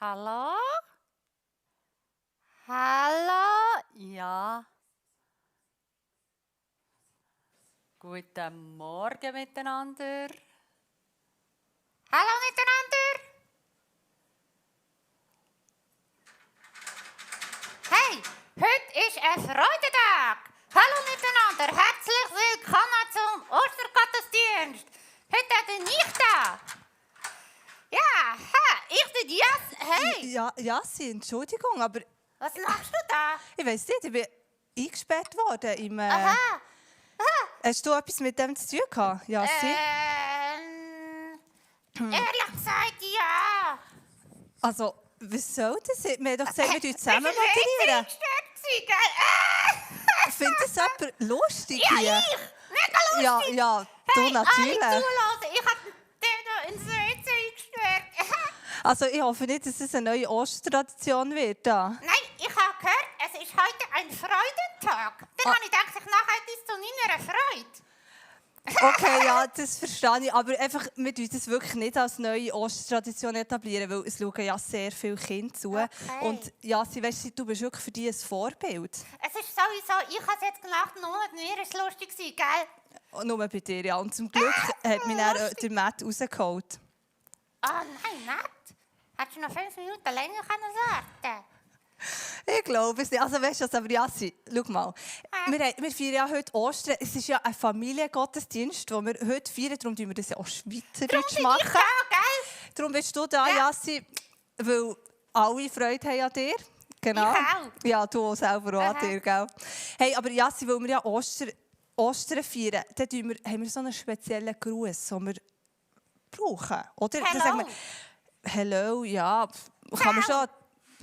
Hallo? Hallo? Ja. Guten Morgen miteinander. Hallo miteinander. Hey, heute ist ein Freudentag. Hallo miteinander, herzlich willkommen zum Ostergottesdienst. Heute bin ich da. Ja, ich bin Jas. Hey. Ja, Jassi, Entschuldigung, aber Was machst du da? ich weiss nicht, ich bin eingesperrt worden im... Aha. Hast du etwas mit dem zu tun gehabt, Jassi? Ehrlich gesagt, ja. Also, was soll das? Wir haben doch gesagt, wir tun zusammen Bist du moderieren. eingestellt, gell? Findet das jemand lustig Ja, hier? ich. Mega Ja, lustig. ja, du Hey, natürlich. alle zulassen. Ich habe den da ins WC eingesperrt. Also, ich hoffe nicht, dass es eine neue Ostertradition wird. Da. Nein, ich habe gehört, es ist heute ein Freudentag. Dann habe ich gedacht, ich mache etwas zu meiner Freude. Okay, ja, das verstehe ich. Aber einfach, wir tun das wirklich nicht als neue Ostertradition etablieren, weil es schauen ja sehr viele Kinder zu. Okay. Und Jassi, weißt du, du bist wirklich für die ein Vorbild. Es ist sowieso, ich habe es jetzt gemacht, nur mit mir war es lustig, gell? Nur bei dir, ja. Und zum Glück hat mich dann der Matt rausgeholt. Ah, nein, nett. Hättest du noch 5 Minuten länger warten. Ich glaube es nicht. Also weißt du, aber Jassi, schau mal. Wir feiern ja heute Ostern. Es ist ja ein Familiengottesdienst, den wir heute feiern. Darum tun wir das ja auch schweizerisch machen. Ich auch, gell? Darum bist du da, Ja. Jassi, weil alle Freude haben an dir. Genau. Ich auch. Ja, du auch selber auch an Aha. dir, gell? Hey, aber Jassi, weil wir ja Ostern feiern, dann haben wir so einen speziellen Gruß, den wir brauchen, oder? Dann sagen wir, Hello, ja, kann man schon...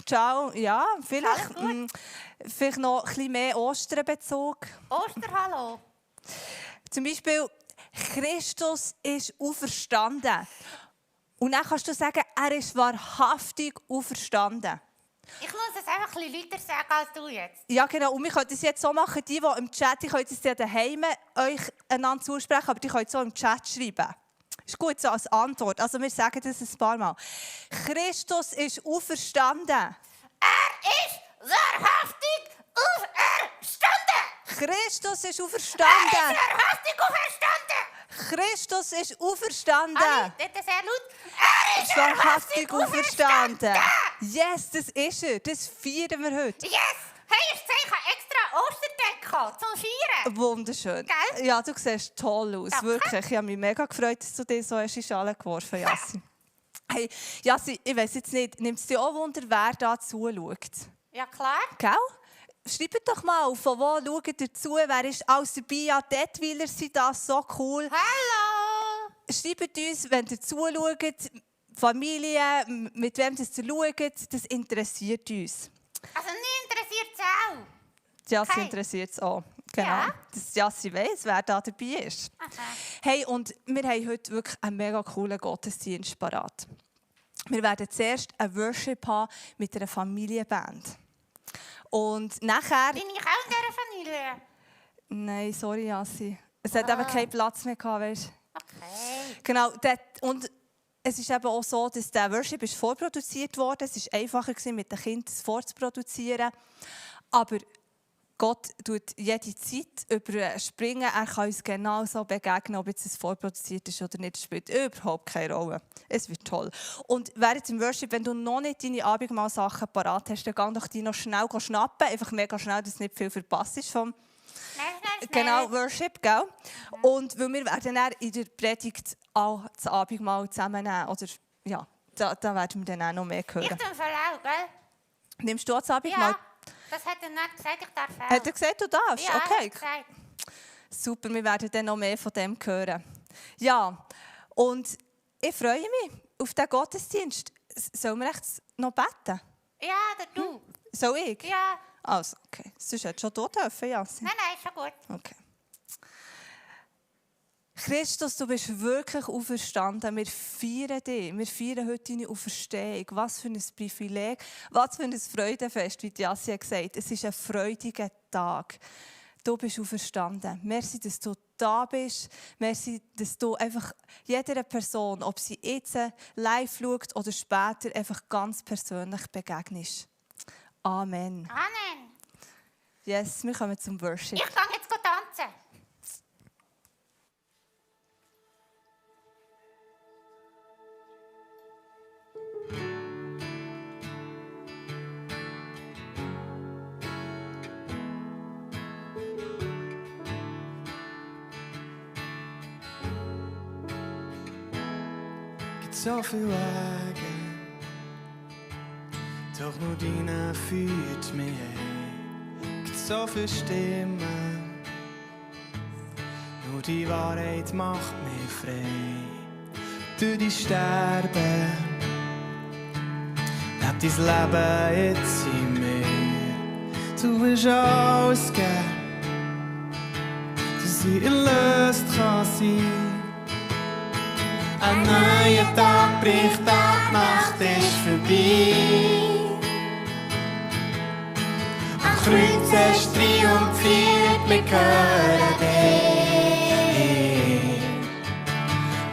Ciao, ja, vielleicht, Alles vielleicht noch ein bisschen mehr Osternbezug. Osterhallo. Zum Beispiel, Christus ist auferstanden. Und dann kannst du sagen, er ist wahrhaftig auferstanden. Ich muss es einfach ein bisschen lauter sagen als du jetzt. Ja, genau. Und wir können es jetzt so machen, die im Chat, die können es ja daheim euch einander zusprechen, aber die können es so im Chat schreiben. Ist gut so als Antwort. Also wir sagen das ein paar Mal. Christus ist auferstanden. Er ist wahrhaftig auferstanden. Christus ist Er auferstanden. ist wahrhaftig auferstanden. Christus ist auferstanden. Ali, das ist sehr laut. Er ist Wahrhaftig wahrhaftig auferstanden. auferstanden. Yes, das ist er. Das feiern wir heute. Yes. Hey, ich habe extra Osterdeko zum Feiern. Wunderschön. Gell? Ja, du siehst toll aus. Danke. Wirklich. Ich habe mich mega gefreut, dass du dir so in die Schale geworfen hast, Jassi. Hey, Jassi, ich weiss jetzt nicht, nimmt es dir auch Wunder, wer da zuschaut? Ja, klar. Gell? Schreibt doch mal, von wo schaut ihr zu? Wer ist alles dabei? Ja, die Detwiler sind das so cool. Hallo. Schreibt uns, wenn ihr zuschaut, Familie, mit wem ihr schaut, das interessiert uns. Also, mich interessiert es auch. Jassi Okay. interessiert es auch. Genau. Ja. Dass Jassi weiss, wer da dabei ist. Aha. Hey, und wir haben heute wirklich einen mega coolen Gottesdienst parat. Wir werden zuerst einen Worship haben mit einer Familienband. Und nachher... Bin ich auch in dieser Familie? Nein, sorry, Jassi. Es hat eben keinen Platz mehr gehabt, weißt du? Okay. Genau. Und es ist eben auch so, dass der Worship ist vorproduziert wurde. Es war einfacher gewesen, mit den Kindern vorzuproduzieren. Aber Gott tut jede Zeit überspringen. Er kann uns genau so begegnen, ob jetzt es vorproduziert ist oder nicht. Das spielt überhaupt keine Rolle. Es wird toll. Und während im Worship, wenn du noch nicht deine Abendmahlsachen parat hast, dann geh doch die noch schnell schnappen. Einfach mega schnell, dass nicht viel verpasst ist vom Schnell. genau, Worship, gell? Und weil wir werden dann in der Predigt auch das Abendmahl zusammennehmen. Oder ja, da werden wir dann auch noch mehr Ich hören. tue voll auch, gell? Nimmst du auch das Abendmahl? Ja. Das hat er nicht gesagt, ich darf auch. Hat er gesagt, du darfst? Ja, Okay, hat er gesagt. super, wir werden dann noch mehr von dem hören. Ja, und ich freue mich auf den Gottesdienst. Sollen wir echt noch beten? Ja, der du. Soll ich? Ja. Also, okay. Sonst hättest schon du dürfen, Jassi. Nein, ist schon gut. Okay. Christus, du bist wirklich auferstanden. Wir feiern dich. Wir feiern heute deine Auferstehung. Was für ein Privileg, was für ein Freudenfest, wie Jassi gesagt hat. Es ist ein freudiger Tag. Du bist auferstanden. Merci, dass du da bist. Merci, dass du einfach jeder Person, ob sie jetzt live schaut oder später, einfach ganz persönlich begegnest. Amen. Amen. Yes, wir kommen zum Worship. Ich gehe jetzt tanzen. So viel Wege, doch nur deine führt mich hin. Gibt so viele Stimmen, nur die Wahrheit macht mich frei. Durch die Sterben, lebt dein Leben jetzt in mir. Du willst alles geben, dass ich erlöst kann sein. Ein neuer Tag bricht an, die Nacht ist vorbei. Am Kreuz hast du triumphiert, wir gehören dir.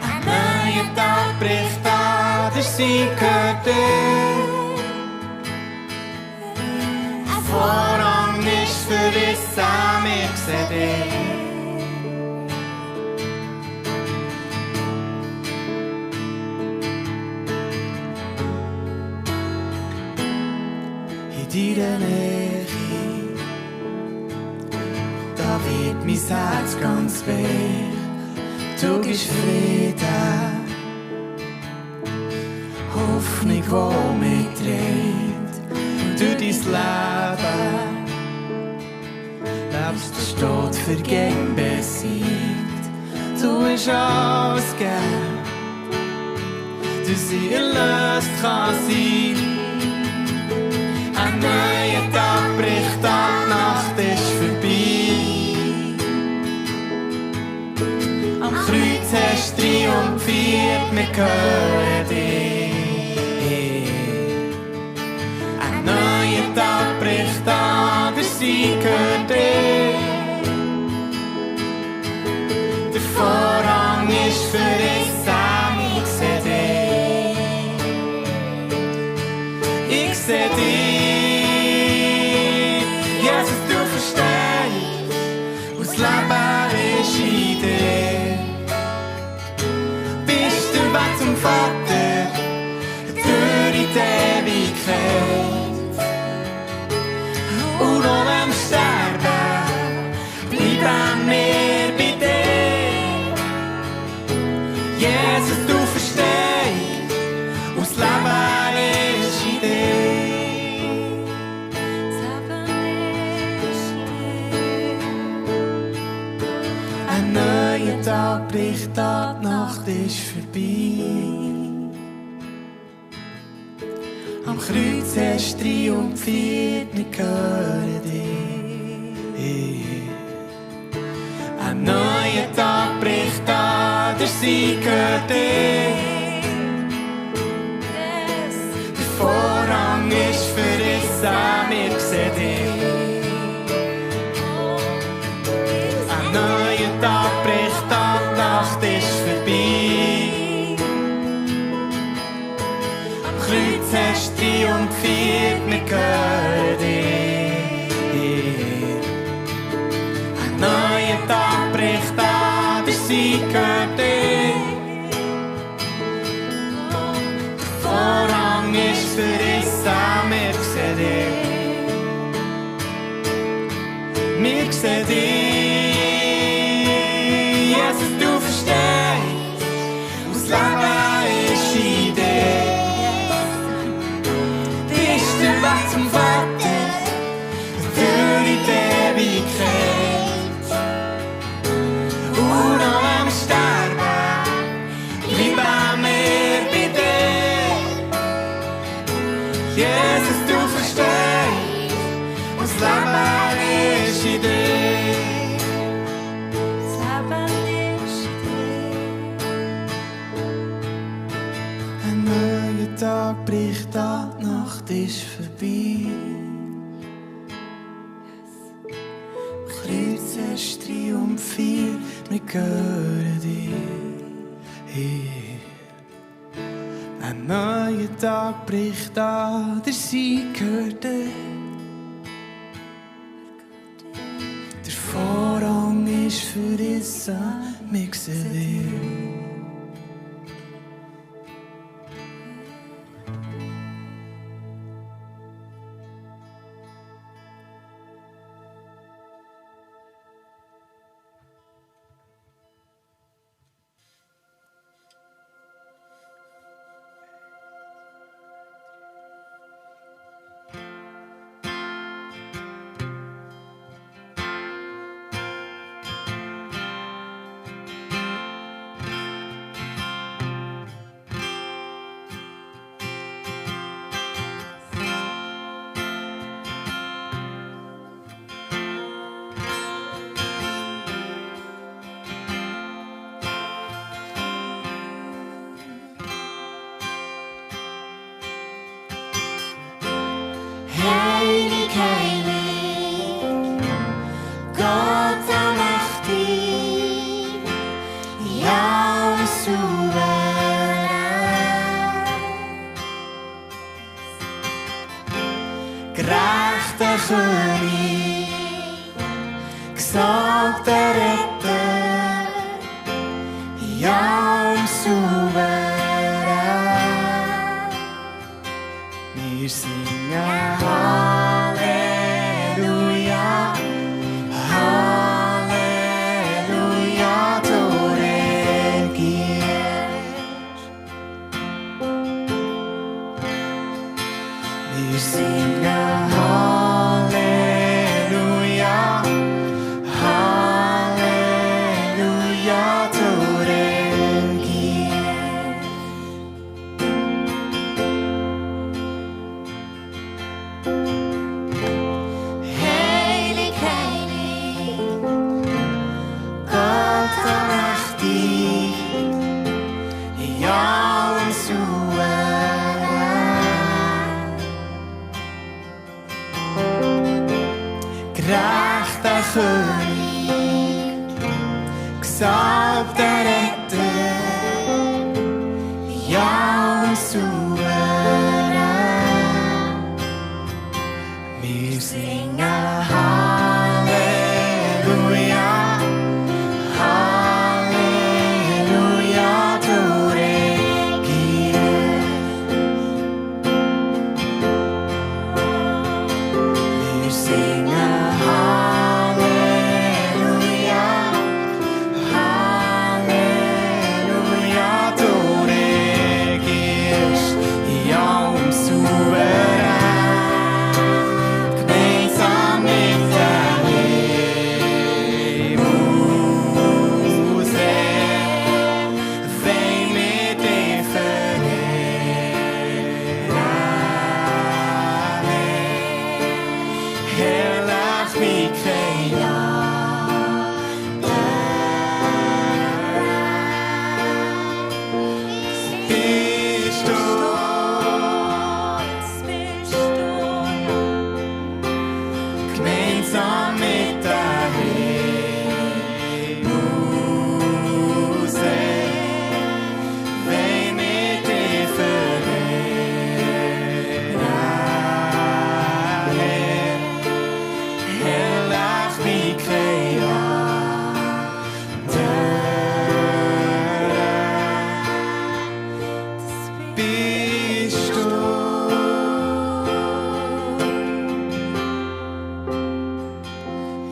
Ein neuer Tag bricht an, der Sieg gehört dir. Ein Vorhang ist verrissen, wir sehen dich. Deine Nähe, da wird mein Herz ganz weich. Du gibst Frieden, Hoffnung, die mich trägt. Und durch dein Leben lebst du Tod vergeben besiegt. Du hast alles gegeben, dass ich erlöst kann sein. Ein neuer Tag bricht an, die Nacht ist vorbei. Am Kreuz hast du triumphiert, wir gehören dir. Ein neuer Tag bricht an, der Sieg gehört dir. Der Vorhang ist verrissen, ich seh dich. Ich seh dich. Leben ist in dir. Bist du Weg zum Vater, durch die Ewigkeit. Und auch wenn wir sterben, bleiben wir bei dir. Jesus, du verstehst, und das Leben ist in dir. Ein neuer Tag bricht an, die Nacht ist vorbei. Am Kreuz hast du triumphiert, wir gehören dir. Ein neuer Tag bricht an, der Sieg gehört dir. Der Vorhang ist verrissen, wir sehen dich. Ein neuer Tag bricht an, die Nacht ist vorbei. Am Kreuz hast du triumphiert, wir gehören dir. Ein neuer Tag bricht an, der Sieg gehört dir. Der Vorhang ist verrissen, wir sehen dich. Wir sehen dich. Jesus, du verstehst, das Leben ist in dir. Bist du Weg zum Vater, für die Ewigkeit. Und auch wenn wir sterben, bleiben wir bei dir. Jesus, du verstehst, das Leben ist in dir. Der Tag bricht an, die Nacht ist vorbei. Am Kreuz hast du triumphiert, wir gehören dir. Ein neuer Tag bricht an, der Sieg gehört dir. Der Vorhang ist verrissen, wir sehen dir. Heilig, heilig, Gott allmächtig, ja und souverän. Gerechter König, gesalbter Retter, ja und souverän. Wir singen Halleluja, Halleluja, du regierst. Wir singen Halleluja, Halleluja, du regierst. Heilig, heilig, Gott allmächtig, ja und souverän. Gerechter König, gesalbter Retter, Ja und souverän. wir Singen Halleluja, Halleluja, du regierst. Wir singen Halleluja, Halleluja, du regierst, ja und souverän, gemeinsam mit der Muse, wenn wir dich verehren. Herrlich wie kein bist du. Gemeinsam mit der Muse, wenn wir dich verehren. Herrlich wie kein anderer bist du.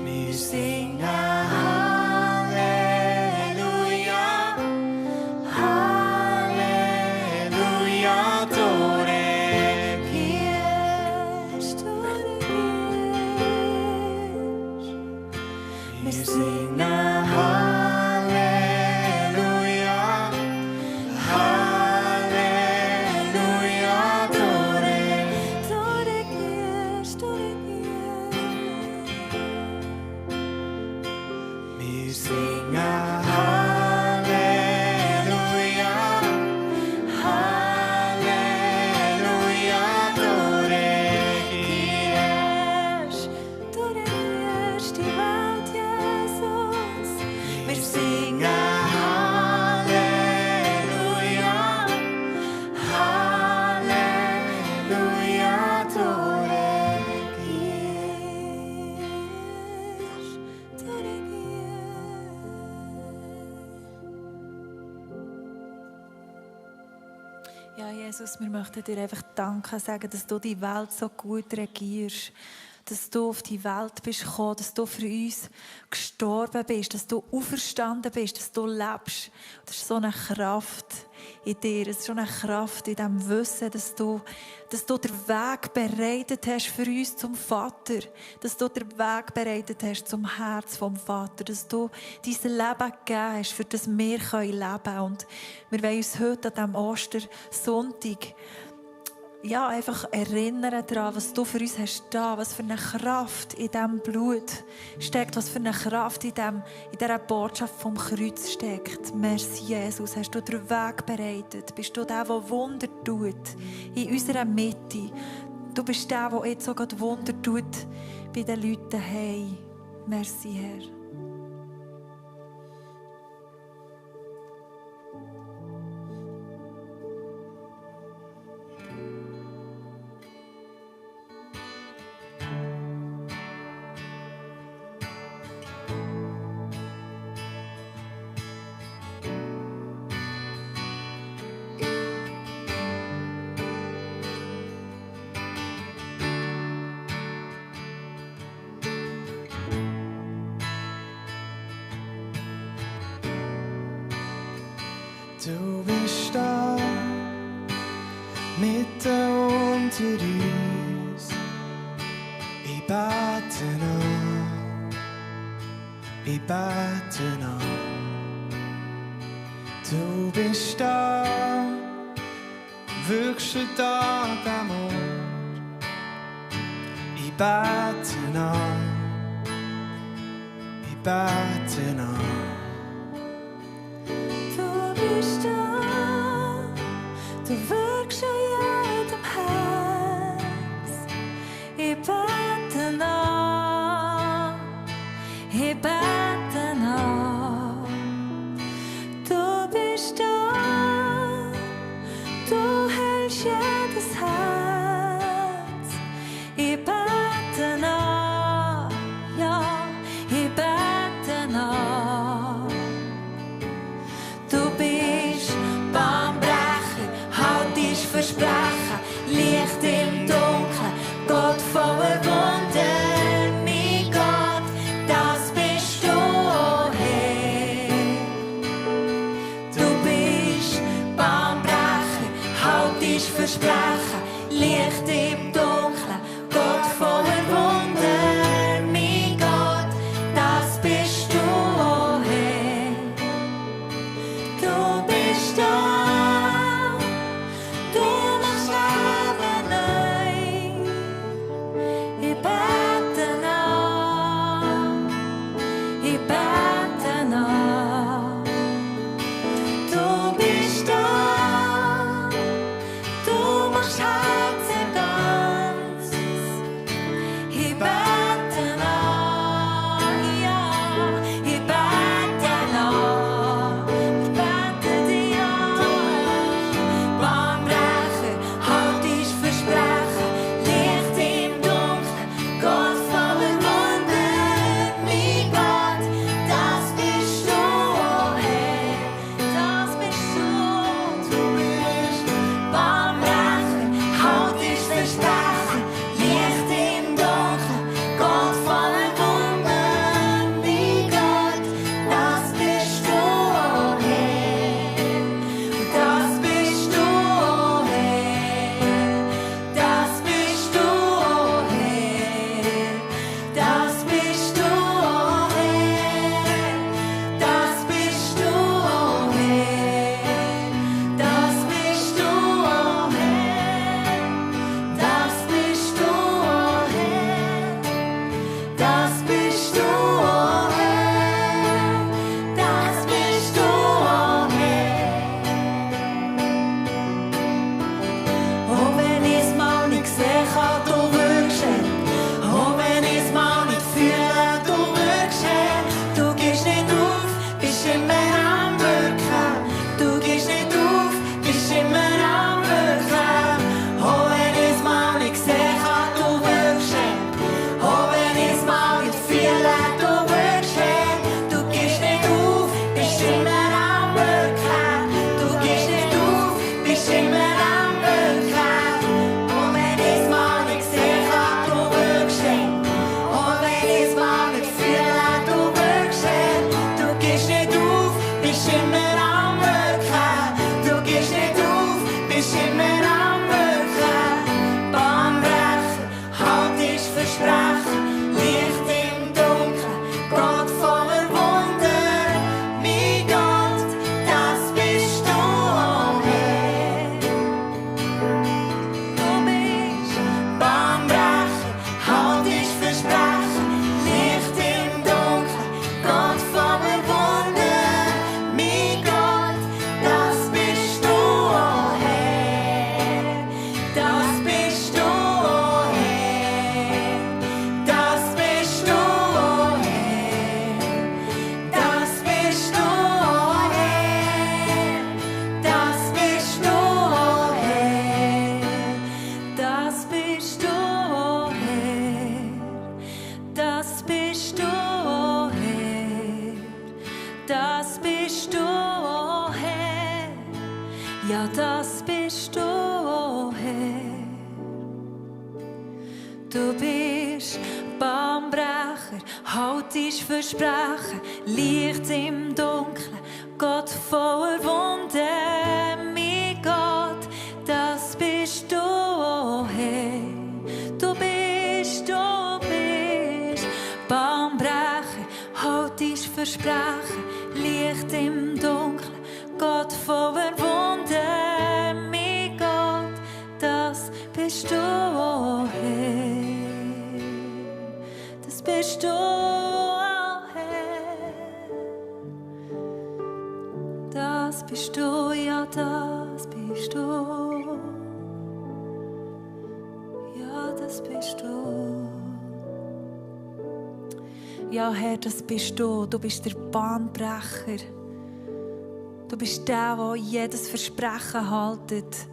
Wir singen Halleluja, Halleluja, du regierst. Wir singen Halleluja, Halleluja, Ja, Jesus, wir möchten dir einfach danken, sagen, dass du die Welt so gut regierst. Dass du auf die Welt bist gekommen, dass du für uns gestorben bist, dass du auferstanden bist, dass du lebst. Das ist so eine Kraft in dir, es ist so eine Kraft in diesem Wissen, dass du den Weg bereitet hast für uns zum Vater, dass du den Weg bereitet hast zum Herz vom Vater, dass du dein Leben gegeben hast, für das wir leben können. Und wir wollen uns heute an diesem Ostersonntag einfach erinnern daran, was du für uns hast da, was für eine Kraft in diesem Blut steckt, was für eine Kraft in dieser Botschaft vom Kreuz steckt. Merci, Jesus, hast du den Weg bereitet. Bist du der Wunder tut in unserer Mitte. Du bist der jetzt sogar Wunder tut bei den Leuten. Hey, merci, Herr. Du bist da, mitten unter uns. Ich bete an, ich bete an. Du bist da, wirkst du da an diesem Ort. Ich bete an, ich bete an. Du wirkst an jedem Herz. Ich bete an, ich bete an. Du bist da, du hältst jedes Herz. Ich bete an, ja, ich bete an. Du bist Bahnbrecher, halt dein Versprechen, Licht im Dunkeln, Gott voller Wunder, mein Gott, das bist du, oh Herr. Du bist Bahnbrecher, halt dein Versprechen, Licht im Dunkeln, Gott voller Wunder, mein Gott, das bist du, oh Herr. Du bist da, du machst Leben neu. Ich bete an, ich bete an. Du bist da, du machst Herzen ganz. bist du, oh Herr. Du bist Bahnbrecher, haltest Versprechen, Licht im Dunkeln, Gott voller Wunden, mein Gott, das bist du, oh Herr. Du bist Bahnbrecher, haltest Versprechen, Licht im Dunkeln, Gott voller Wunden, mein Gott, das bist du, oh Herr. Das bist du, oh Herr. Das bist du, ja, das bist du. Ja, das bist du. Ja, Herr, das bist du. Du bist der Bahnbrecher. Du bist der jedes Versprechen haltet.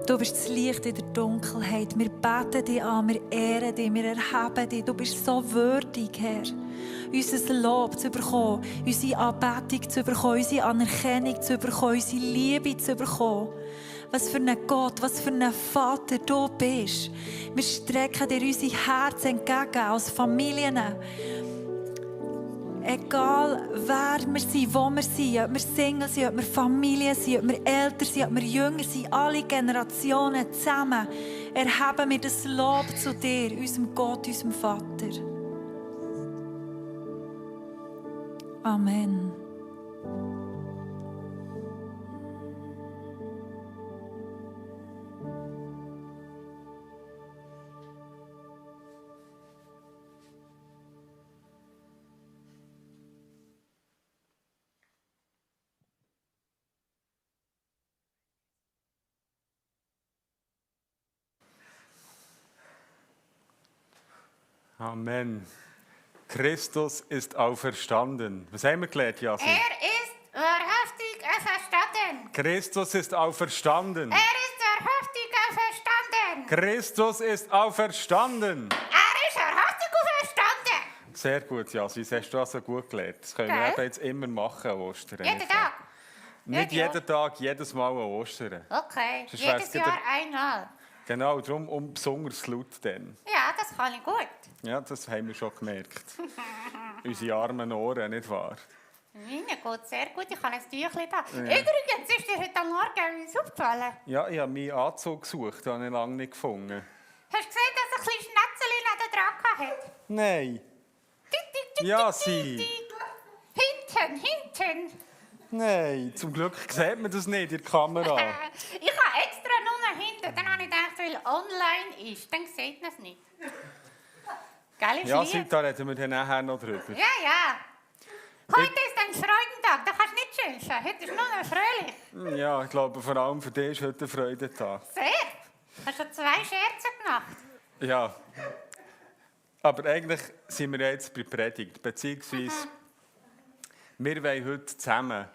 Du bist das Licht in der Dunkelheit. Wir beten dich an, wir ehren dich, wir erheben dich. Du bist so würdig, Herr. Unser Lob zu bekommen, unsere Anbetung zu bekommen, unsere Anerkennung zu bekommen, unsere Liebe zu bekommen. Was für ein Gott, was für ein Vater du bist. Wir strecken dir unsere Herzen entgegen als Familien. Egal wer wir sind, wo wir sind, ob wir Single sind, ob wir Familie sind, ob wir älter sind, ob wir jünger sind, alle Generationen zusammen, erheben wir das Lob zu dir, unserem Gott, unserem Vater. Amen. Amen. Christus ist auferstanden. Was haben wir gelernt, Jasmin? Er ist wahrhaftig auferstanden. Christus ist auferstanden. Er ist wahrhaftig auferstanden. Christus ist auferstanden. Er ist wahrhaftig auferstanden. Sehr gut, Jasmin. Das hast du also gut gelernt. Das können wir Gell? eben jetzt immer machen an Ostern. Jeden Tag. Nicht Jedes jeden Tag, jedes Mal an Ostern. Okay, Sonst jedes wär's Jahr wieder- einmal. Genau, darum um besonders laut dann. Ja, das kann ich gut. Ja, das haben wir schon gemerkt. Unsere armen Ohren, nicht wahr? Meine geht sehr gut, ich habe ein Tüchlein da. Übrigens, ist dir heute Morgen etwas aufgefallen? Ja, ich habe meinen Anzug gesucht, den habe ich lange nicht gefunden. Hast du gesehen, dass ein kleines Schnätzchen neben dran hatte? Nein. Tick, tick, tick, Ja, tick, sie. tick, tick. Hinten. Nein, zum Glück sieht man das nicht in der Kamera. Ich habe extra nur hinten. Dann habe ich gedacht, weil online ist, dann sieht man es nicht. Gell, ist Ja, lieb. da reden wir dann nachher noch drüber. Ja. Heute ist ein Freudentag, da kannst du nicht schimpfen. Heute ist nur noch fröhlich. Ja, ich glaube, vor allem für dich ist heute ein Freudentag. Sehr. Hast du 2 Scherze gemacht? Ja. Aber eigentlich sind wir jetzt bei Predigt, beziehungsweise wir wollen heute zusammen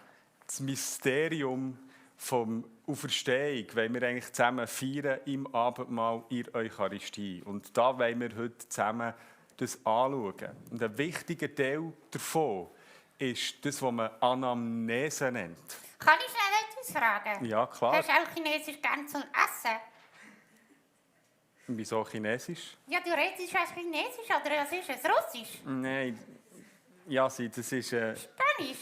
das Mysterium vom Auferstehung wollen wir eigentlich zusammen feiern im Abendmahl in der Eucharistie. Und da wollen wir heute zusammen das anschauen. Und ein wichtiger Teil davon ist das, was man Anamnese nennt. Kann ich schnell etwas fragen? Ja, klar. Hast du auch Chinesisch gern zum Essen? Wieso Chinesisch? Ja, du redest als Chinesisch oder was ist es? Russisch? Nein, ja, das ist... Spanisch?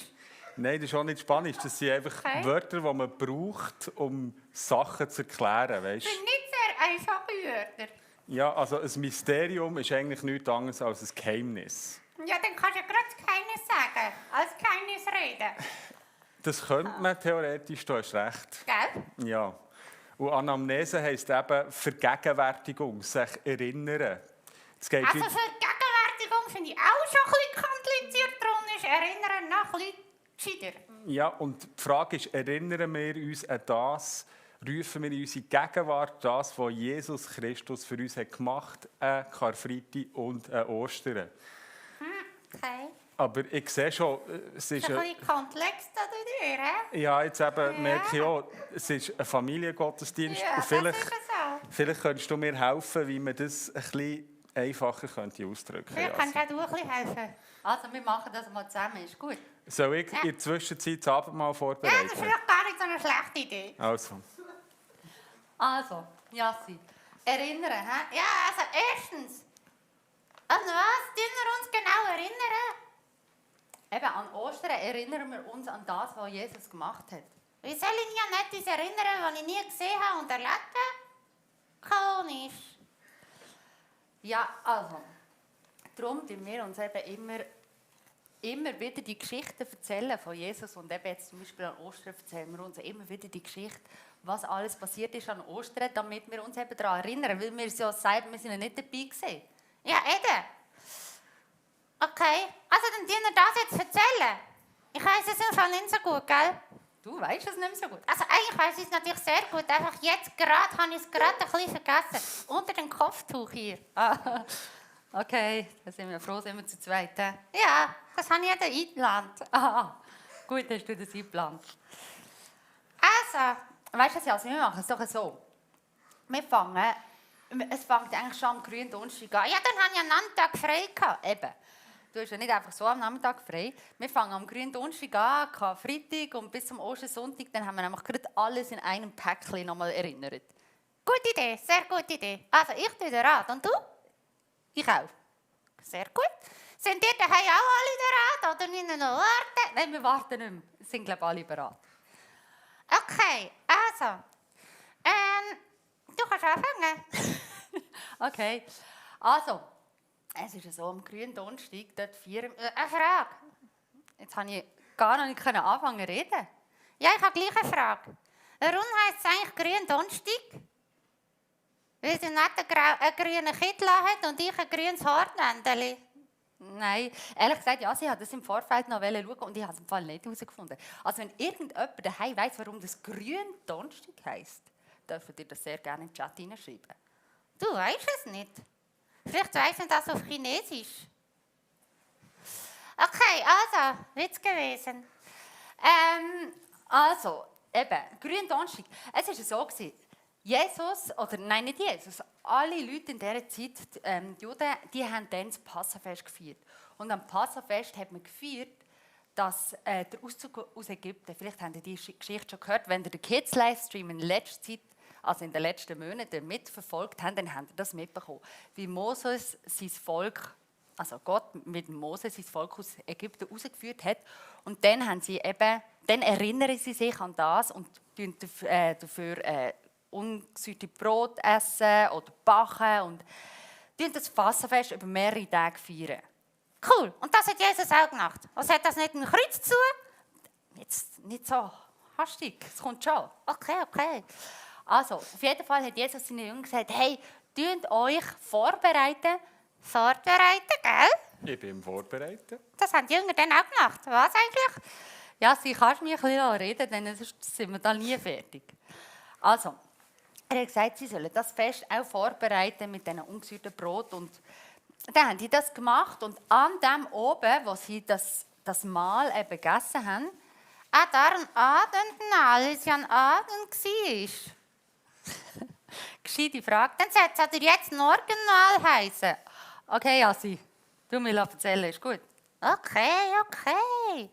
Nein, das ist auch nicht Spanisch. Das sind einfach Okay. Wörter, die man braucht, um Sachen zu erklären. Weißt? Das sind nicht sehr einfache Wörter. Ja, also ein Mysterium ist eigentlich nichts anderes als ein Geheimnis. Ja, dann kannst du ja gerade keines sagen, als keines reden. Das könnte man theoretisch, du hast recht. Gell? Ja. Und Anamnese heisst eben Vergegenwärtigung, sich erinnern. Es geht Also wie- für Gegenwärtigung finde ich auch schon ein bisschen kompliziert. Darum ist Erinnern noch ein bisschen gescheiter. Ja, und die Frage ist, erinnern wir uns an das, rufen wir in unsere Gegenwart das, was Jesus Christus für uns hat gemacht hat, an Karfreitag und an Ostern. Okay. Aber ich sehe schon, es Das ist... ist ein bisschen komplex da durch, hä? Ja, jetzt eben Ja. merke ich auch, es ist ein Familiengottesdienst. Ja, Und das vielleicht, ist es auch. vielleicht könntest du mir helfen, wie man das ein bisschen einfacher könnte ausdrücken Vielleicht könnte. kannst du auch ein bisschen helfen. Also, wir machen das mal zusammen, ist gut. Soll ich in der Zwischenzeit das Abendmahl Ja, das ist vorbereiten? vielleicht gar nicht so eine schlechte Idee. Also, Also, Jassi, erinnern, hä? Ja, also erstens. An was tun wir uns genau erinnern? Eben, an Ostern erinnern wir uns an das, was Jesus gemacht hat. Wie soll ich mich an etwas erinnern, was ich nie gesehen habe und erlebt habe? Komisch. Ja, also, darum tun wir uns eben immer wieder die Geschichten erzählen von Jesus. Und eben jetzt zum Beispiel an Ostern erzählen wir uns immer wieder die Geschichte, was alles passiert ist an Ostern, damit wir uns eben daran erinnern. Weil wir ja sagen, wir sind ja nicht dabei gewesen. Ja, eben. Okay, also dann tun wir das jetzt erzählen. Ich weiss es im Fall nicht so gut, gell? Du weißt es nicht mehr so gut. Also eigentlich weiss ich es natürlich sehr gut, einfach jetzt gerade habe ich es gerade ein bisschen vergessen. Unter dem Kopftuch hier. Ah, okay, dann sind wir froh, sind wir zu zweit. He? Ja, das habe ich jeder eingeplant. Ah, gut, hast du das eingeplant. Also, Weißt du, also, wir machen es doch so. Es fängt eigentlich schon am grünen Donnerstag an. ja, dann habe ich einen Nachmittag frei gehabt. Eben. Du hast ja nicht einfach so am Nachmittag frei. Wir fangen am grünen Donnerstag an, Freitag und bis zum Ostersonntag. Dann haben wir nämlich gerade alles in einem Päckchen nochmal erinnert. Gute Idee, sehr gute Idee. Also, ich tue den Rat. Und du? Ich auch. Sehr gut. Sind ihr daheim auch alle den Rat oder müssen wir noch warten? Nein, wir warten nicht mehr. Es sind, glaube ich, alle bereit. Okay, also. Du kannst anfangen. Okay. Also, es ist ja so, am grünen Donnerstag, dort feiern wir... Eine Frage. Jetzt habe ich gar noch nicht anfangen zu reden. Ja, ich habe gleich eine Frage. Warum heisst es eigentlich grünen Donnerstag? Weil sie nicht einen grünen Kittel hat und ich ein grünes Haarnändeli. Nein, ehrlich gesagt, ja, sie hat das im Vorfeld noch schauen und ich habe es im Fall nicht herausgefunden. Also wenn irgendjemand daheim weiss, warum das grün Donnerstag heisst, dürft ihr das sehr gerne in den Chat hineinschreiben. Du weißt es nicht. Vielleicht weiss man das auf Chinesisch. Okay, also, Witz gewesen. Also, eben, grün Donnerstag. Es war so, Jesus, oder nein, nicht Jesus, alle Leute in dieser Zeit, die Juden, die haben dann das Passafest gefeiert. Und am Passafest hat man gefeiert, dass der Auszug aus Ägypten, vielleicht habt ihr die Geschichte schon gehört, wenn ihr den Kids-Livestream in letzter Zeit, also in den letzten Monaten mitverfolgt habt, dann habt ihr das mitbekommen. Wie Moses sein Volk, also Gott mit Moses sein Volk aus Ägypten rausgeführt hat. Und dann dann erinnern sie sich an das und dafür ungesüßte Brot essen oder backen und das Passafest über mehrere Tage feiern. Cool. Und das hat Jesus auch gemacht. Was hat das nicht ein Kreuz zu? Jetzt nicht so hastig, es kommt schon. Okay. Also, auf jeden Fall hat Jesus seinen Jüngern gesagt, hey, tut euch vorbereiten. Vorbereiten, gell? Ich bin vorbereitet. Das haben die Jünger dann auch gemacht. Was eigentlich? Ja, sie kannst mich ein bisschen reden, denn sonst sind wir da nie fertig. Also, er hat gesagt, sie sollen das Fest auch vorbereiten mit diesen ungesüßten Brot. Und dann haben die das gemacht und an dem oben, wo sie das Mahl eben gegessen haben, Darum Abendmahl, weil es ja ein Abend war. gescheite Frage. Dann sollte es jetzt Morgenmahl heißen. Okay, Jassi, du mir erzählen, ist gut. Okay.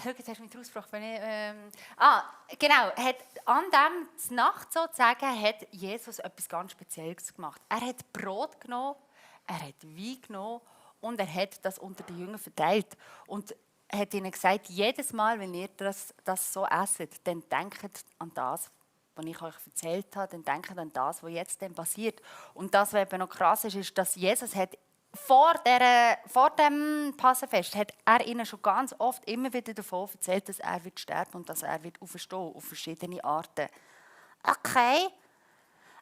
Jetzt hast du mich ausgesprochen. Genau. An dem Nacht sozusagen hat Jesus etwas ganz Spezielles gemacht. Er hat Brot genommen, er hat Wein genommen und er hat das unter den Jüngern verteilt. Und er hat ihnen gesagt, jedes Mal, wenn ihr das so esset, dann denkt an das, was ich euch erzählt habe, dann denkt an das, was jetzt dann passiert. Und das, was eben noch krass ist, ist, dass Jesus hat vor dem Passafest hat er ihnen schon ganz oft immer wieder davon erzählt, dass er wird sterben und dass er wird auferstehen auf verschiedene Arten. Okay.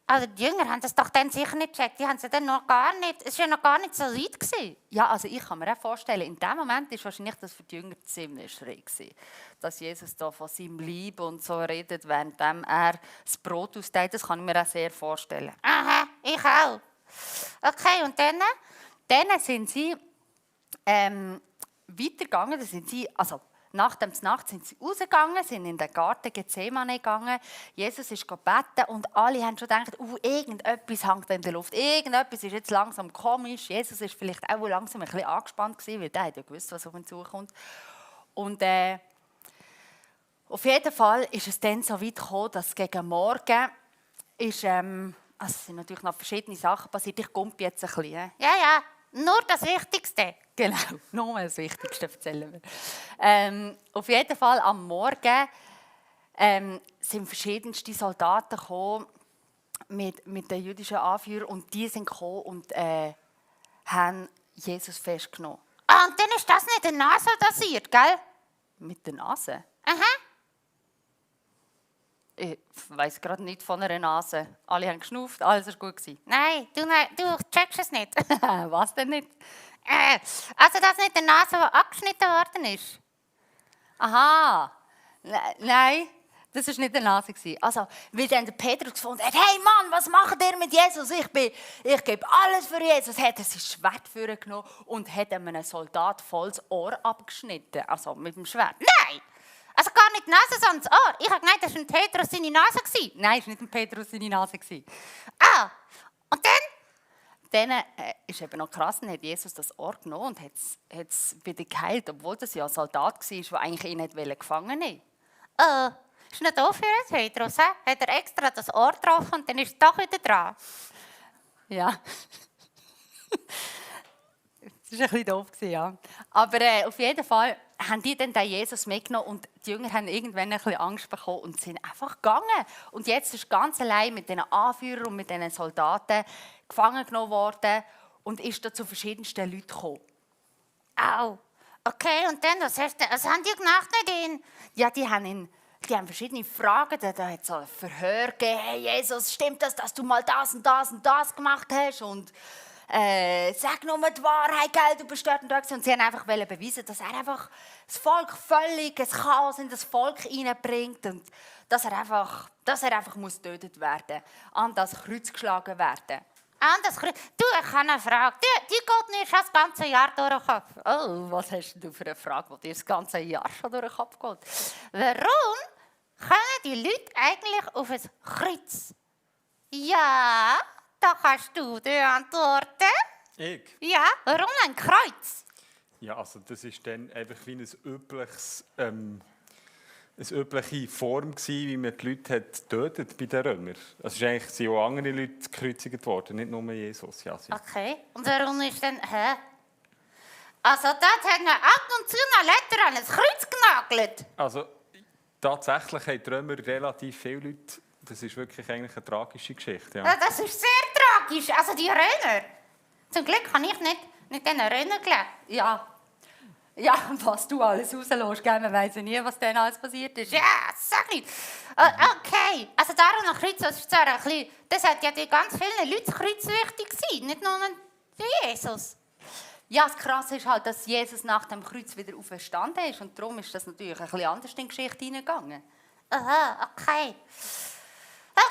Also die Jünger haben das doch dann sicher nicht gecheckt. Die haben es ja dann noch gar nicht. Es war ja noch gar nicht so weit gewesen. Ja, also ich kann mir auch vorstellen, in dem Moment war wahrscheinlich das für die Jünger ziemlich schräg gewesen, dass Jesus da von seinem Leib und so redet, während er das Brot austeilt. Das kann ich mir auch sehr vorstellen. Aha, ich auch. Okay, und dann? Dann sind sie weitergegangen. Nach der Nacht sind sie rausgegangen, sind in den Garten Gethsemane gegangen. Jesus ist gebeten und alle haben schon gedacht, irgendetwas hängt in der Luft. Irgendetwas ist jetzt langsam komisch. Jesus war vielleicht auch langsam ein bisschen angespannt, weil der hat ja gewusst, was auf ihn zukommt. Und Auf jeden Fall ist es dann so weit gekommen, dass gegen Morgen ist, es sind natürlich noch verschiedene Sachen passiert. Ich gumpe jetzt ein bisschen. Ja, ja, nur das Wichtigste. Genau, nur das Wichtigste erzählen wir. Auf jeden Fall am Morgen sind verschiedenste Soldaten gekommen mit den jüdischen Anführern und die sind gekommen und haben Jesus festgenommen. Ah, und dann ist das nicht in der Nase passiert, gell? Mit der Nase? Aha. Ich weiss gerade nicht von einer Nase. Alle haben geschnauft, alles war gut. Nein, du checkst es nicht. Was denn nicht? Also, dass nicht die Nase, die abgeschnitten worden ist. Aha. Nein, das war nicht der Nase. Also, weil dann der Petrus gefunden hat, hey Mann, was macht ihr mit Jesus? Ich gebe alles für Jesus. Hat er sein Schwert vorgenommen und hat einem Soldat volles Ohr abgeschnitten. Also mit dem Schwert. Nein! Also gar nicht die Nase, sondern das Ohr. Ich habe gemeint, das war ein Petrus seine Nase. Nein, es war nicht ein Petrus seine Nase. Ah, und dann? Dann ist eben noch krass, dann hat Jesus das Ohr genommen und hat es wieder geheilt, obwohl das ja ein Soldat war, der eigentlich ihn nicht gefangen wollte. Oh, ist nicht doof für einen Petrus, he? Hat er extra das Ohr getroffen und dann ist es doch wieder dran. Ja. Das war ein bisschen doof, ja. Aber auf jeden Fall haben die dann den Jesus mitgenommen und die Jünger haben irgendwann ein bisschen Angst bekommen und sind einfach gegangen. Und jetzt ist ganz allein mit diesen Anführern und mit diesen Soldaten gefangen genommen worden und ist da zu verschiedensten Leuten gekommen. Au. Okay, und dann, was haben die gemacht mit ihm? Ja, die haben verschiedene Fragen. Da hat es ein Verhör gegeben. Hey Jesus, stimmt das, dass du mal das und das und das gemacht hast? Und sag nur die Wahrheit, gell, du bist dort und dort. Und sie haben einfach beweisen, dass er einfach das Volk völlig ein Chaos in das Volk hineinbringt und dass er einfach muss getötet werden, an das Kreuz geschlagen werden. Anders. Du, ich habe eine Frage. Die geht nicht schon das ganze Jahr durch den Kopf. Oh, was hast du für eine Frage, die dir das ganze Jahr schon durch den Kopf geht? Warum kommen die Leute eigentlich auf ein Kreuz? Ja, da kannst du dir antworten. Ich? Ja, warum ein Kreuz? Ja, also das war dann einfach wie eine übliche Form gewesen, wie man die Leute hat getötet bei den Römern. Also es sind auch andere Leute gekreuzigt worden, nicht nur Jesus. Ja, Okay, und warum ist denn... Also dort hat man ab und zu noch Letter an ein Kreuz genagelt. Also tatsächlich haben die Römer relativ viele Leute. Das ist wirklich eigentlich eine tragische Geschichte. Ja. Ja, das ist sehr tragisch. Also die Römer. Zum Glück habe ich nicht diesen Römer gelebt. Ja, was du alles rauslässt, man weiss ja nie, was dann alles passiert ist. Ja, sag nicht. Okay, also darum noch Kreuz, das ist zwar ein bisschen... Das hat ja die ganz vielen Leuten Kreuz wichtig gewesen, nicht nur Jesus. Ja, das Krasse ist halt, dass Jesus nach dem Kreuz wieder auferstanden ist und darum ist das natürlich ein bisschen anders in die Geschichte hineingegangen. Aha, okay.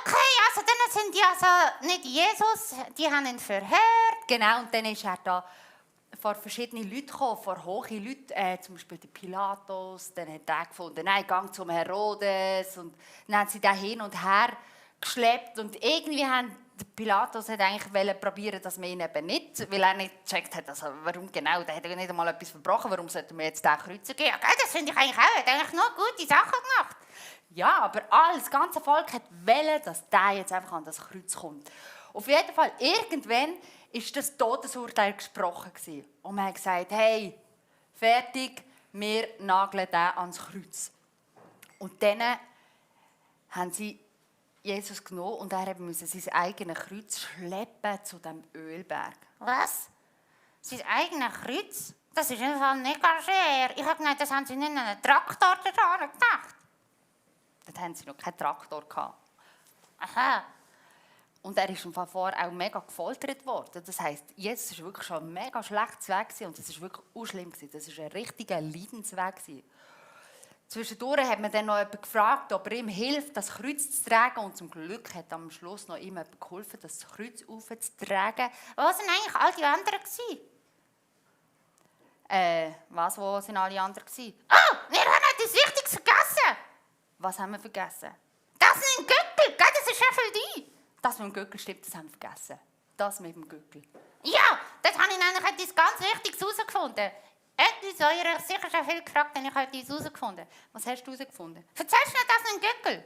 Okay, also dann sind die also nicht Jesus, die haben ihn verhört. Genau, und dann ist er da vor verschiedene Leute gekommen, vor hohe Leute, zum Beispiel der Pilatus, dann hat er gefunden, nein, gang zum Herodes und dann haben sie da hin und her geschleppt und irgendwie haben der Pilatus hat eigentlich probieren, dass man ihn eben nicht, weil er nicht gecheckt hat, also warum genau, der hat ja nicht einmal etwas verbrochen, warum sollten wir jetzt den kreuzigen? Ja, das finde ich eigentlich auch, er hat eigentlich noch gute Sachen gemacht. Ja, aber das ganze Volk hat wollen, dass der jetzt einfach an das Kreuz kommt. Auf jeden Fall, irgendwann war das Todesurteil gesprochen gewesen. Und man hat gesagt, hey, fertig, wir nageln den ans Kreuz. Und dann haben sie Jesus genommen und er musste sein eigenes Kreuz schleppen zu dem Ölberg. Was? Sein eigenes Kreuz? Das ist im Fall nicht ganz schwer. Ich habe gedacht, das haben sie nicht in einen Traktor da gedacht. Dort hatten sie noch keinen Traktor gehabt. Aha. Und er ist im Fall vorher auch mega gefoltert worden. Das heisst, Jesus war wirklich schon ein mega schlechtes Weg und das war wirklich auch schlimm. Das war ein richtiger Leidensweg. Zwischendurch hat man dann noch jemanden gefragt, ob er ihm hilft, das Kreuz zu tragen. Und zum Glück hat am Schluss noch ihm jemand geholfen, das Kreuz aufzutragen. Was waren eigentlich all die anderen? Wo sind alle anderen? Oh, wir haben etwas Wichtiges vergessen. Was haben wir vergessen? Das mit dem Gürtel, gell? Das ist ja für dich. Das mit dem Gürtel stimmt, das haben wir vergessen. Das mit dem Gürtel. Ja, dort habe ich nämlich etwas ganz Wichtiges herausgefunden. Etwas, ihr euch sicher schon viel gefragt, denn ich habe etwas herausgefunden. Was hast du herausgefunden? Erzählst du mir das mit dem Gückel?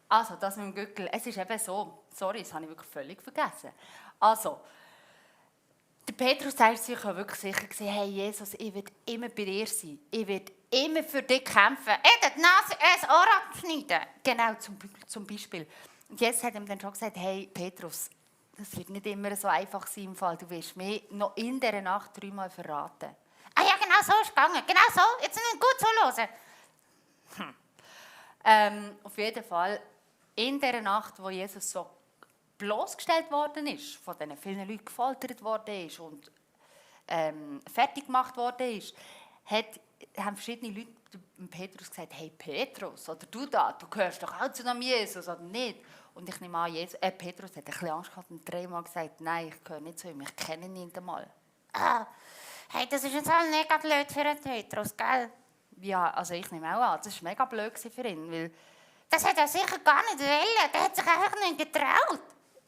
Also, das mit dem Gückel, es ist eben so. Sorry, das habe ich wirklich völlig vergessen. Also, der Petrus sagt sich ja wirklich sicher gewesen, hey Jesus, ich werde immer bei dir sein. Ich werde immer für dich kämpfen. Die Nase ein Ohr abschneiden. Genau, zum Beispiel. Und Jesus hat ihm dann schon gesagt, hey Petrus, das wird nicht immer so einfach sein im Fall. Du wirst mich noch in dieser Nacht 3-mal verraten. Ah ja, genau so ist es gegangen. Genau so. Jetzt nicht gut zuhören. Auf jeden Fall, in dieser Nacht, wo Jesus so bloßgestellt worden ist, von diesen vielen Leuten gefoltert worden ist und fertig gemacht worden ist, haben verschiedene Leute dem Petrus gesagt, hey Petrus, oder du da, du gehörst doch auch zu dem Jesus, oder nicht? Und ich nehme an, Petrus hat ein bisschen Angst gehabt und 3-mal gesagt, nein, ich gehöre nicht zu ihm, ich kenne ihn nicht einmal. Ah, hey, das ist jetzt auch mega blöd für einen Petrus, gell? Ja, also ich nehme auch an, das war mega blöd für ihn, weil das hat er sicher gar nicht wollen, der hat sich einfach nicht getraut.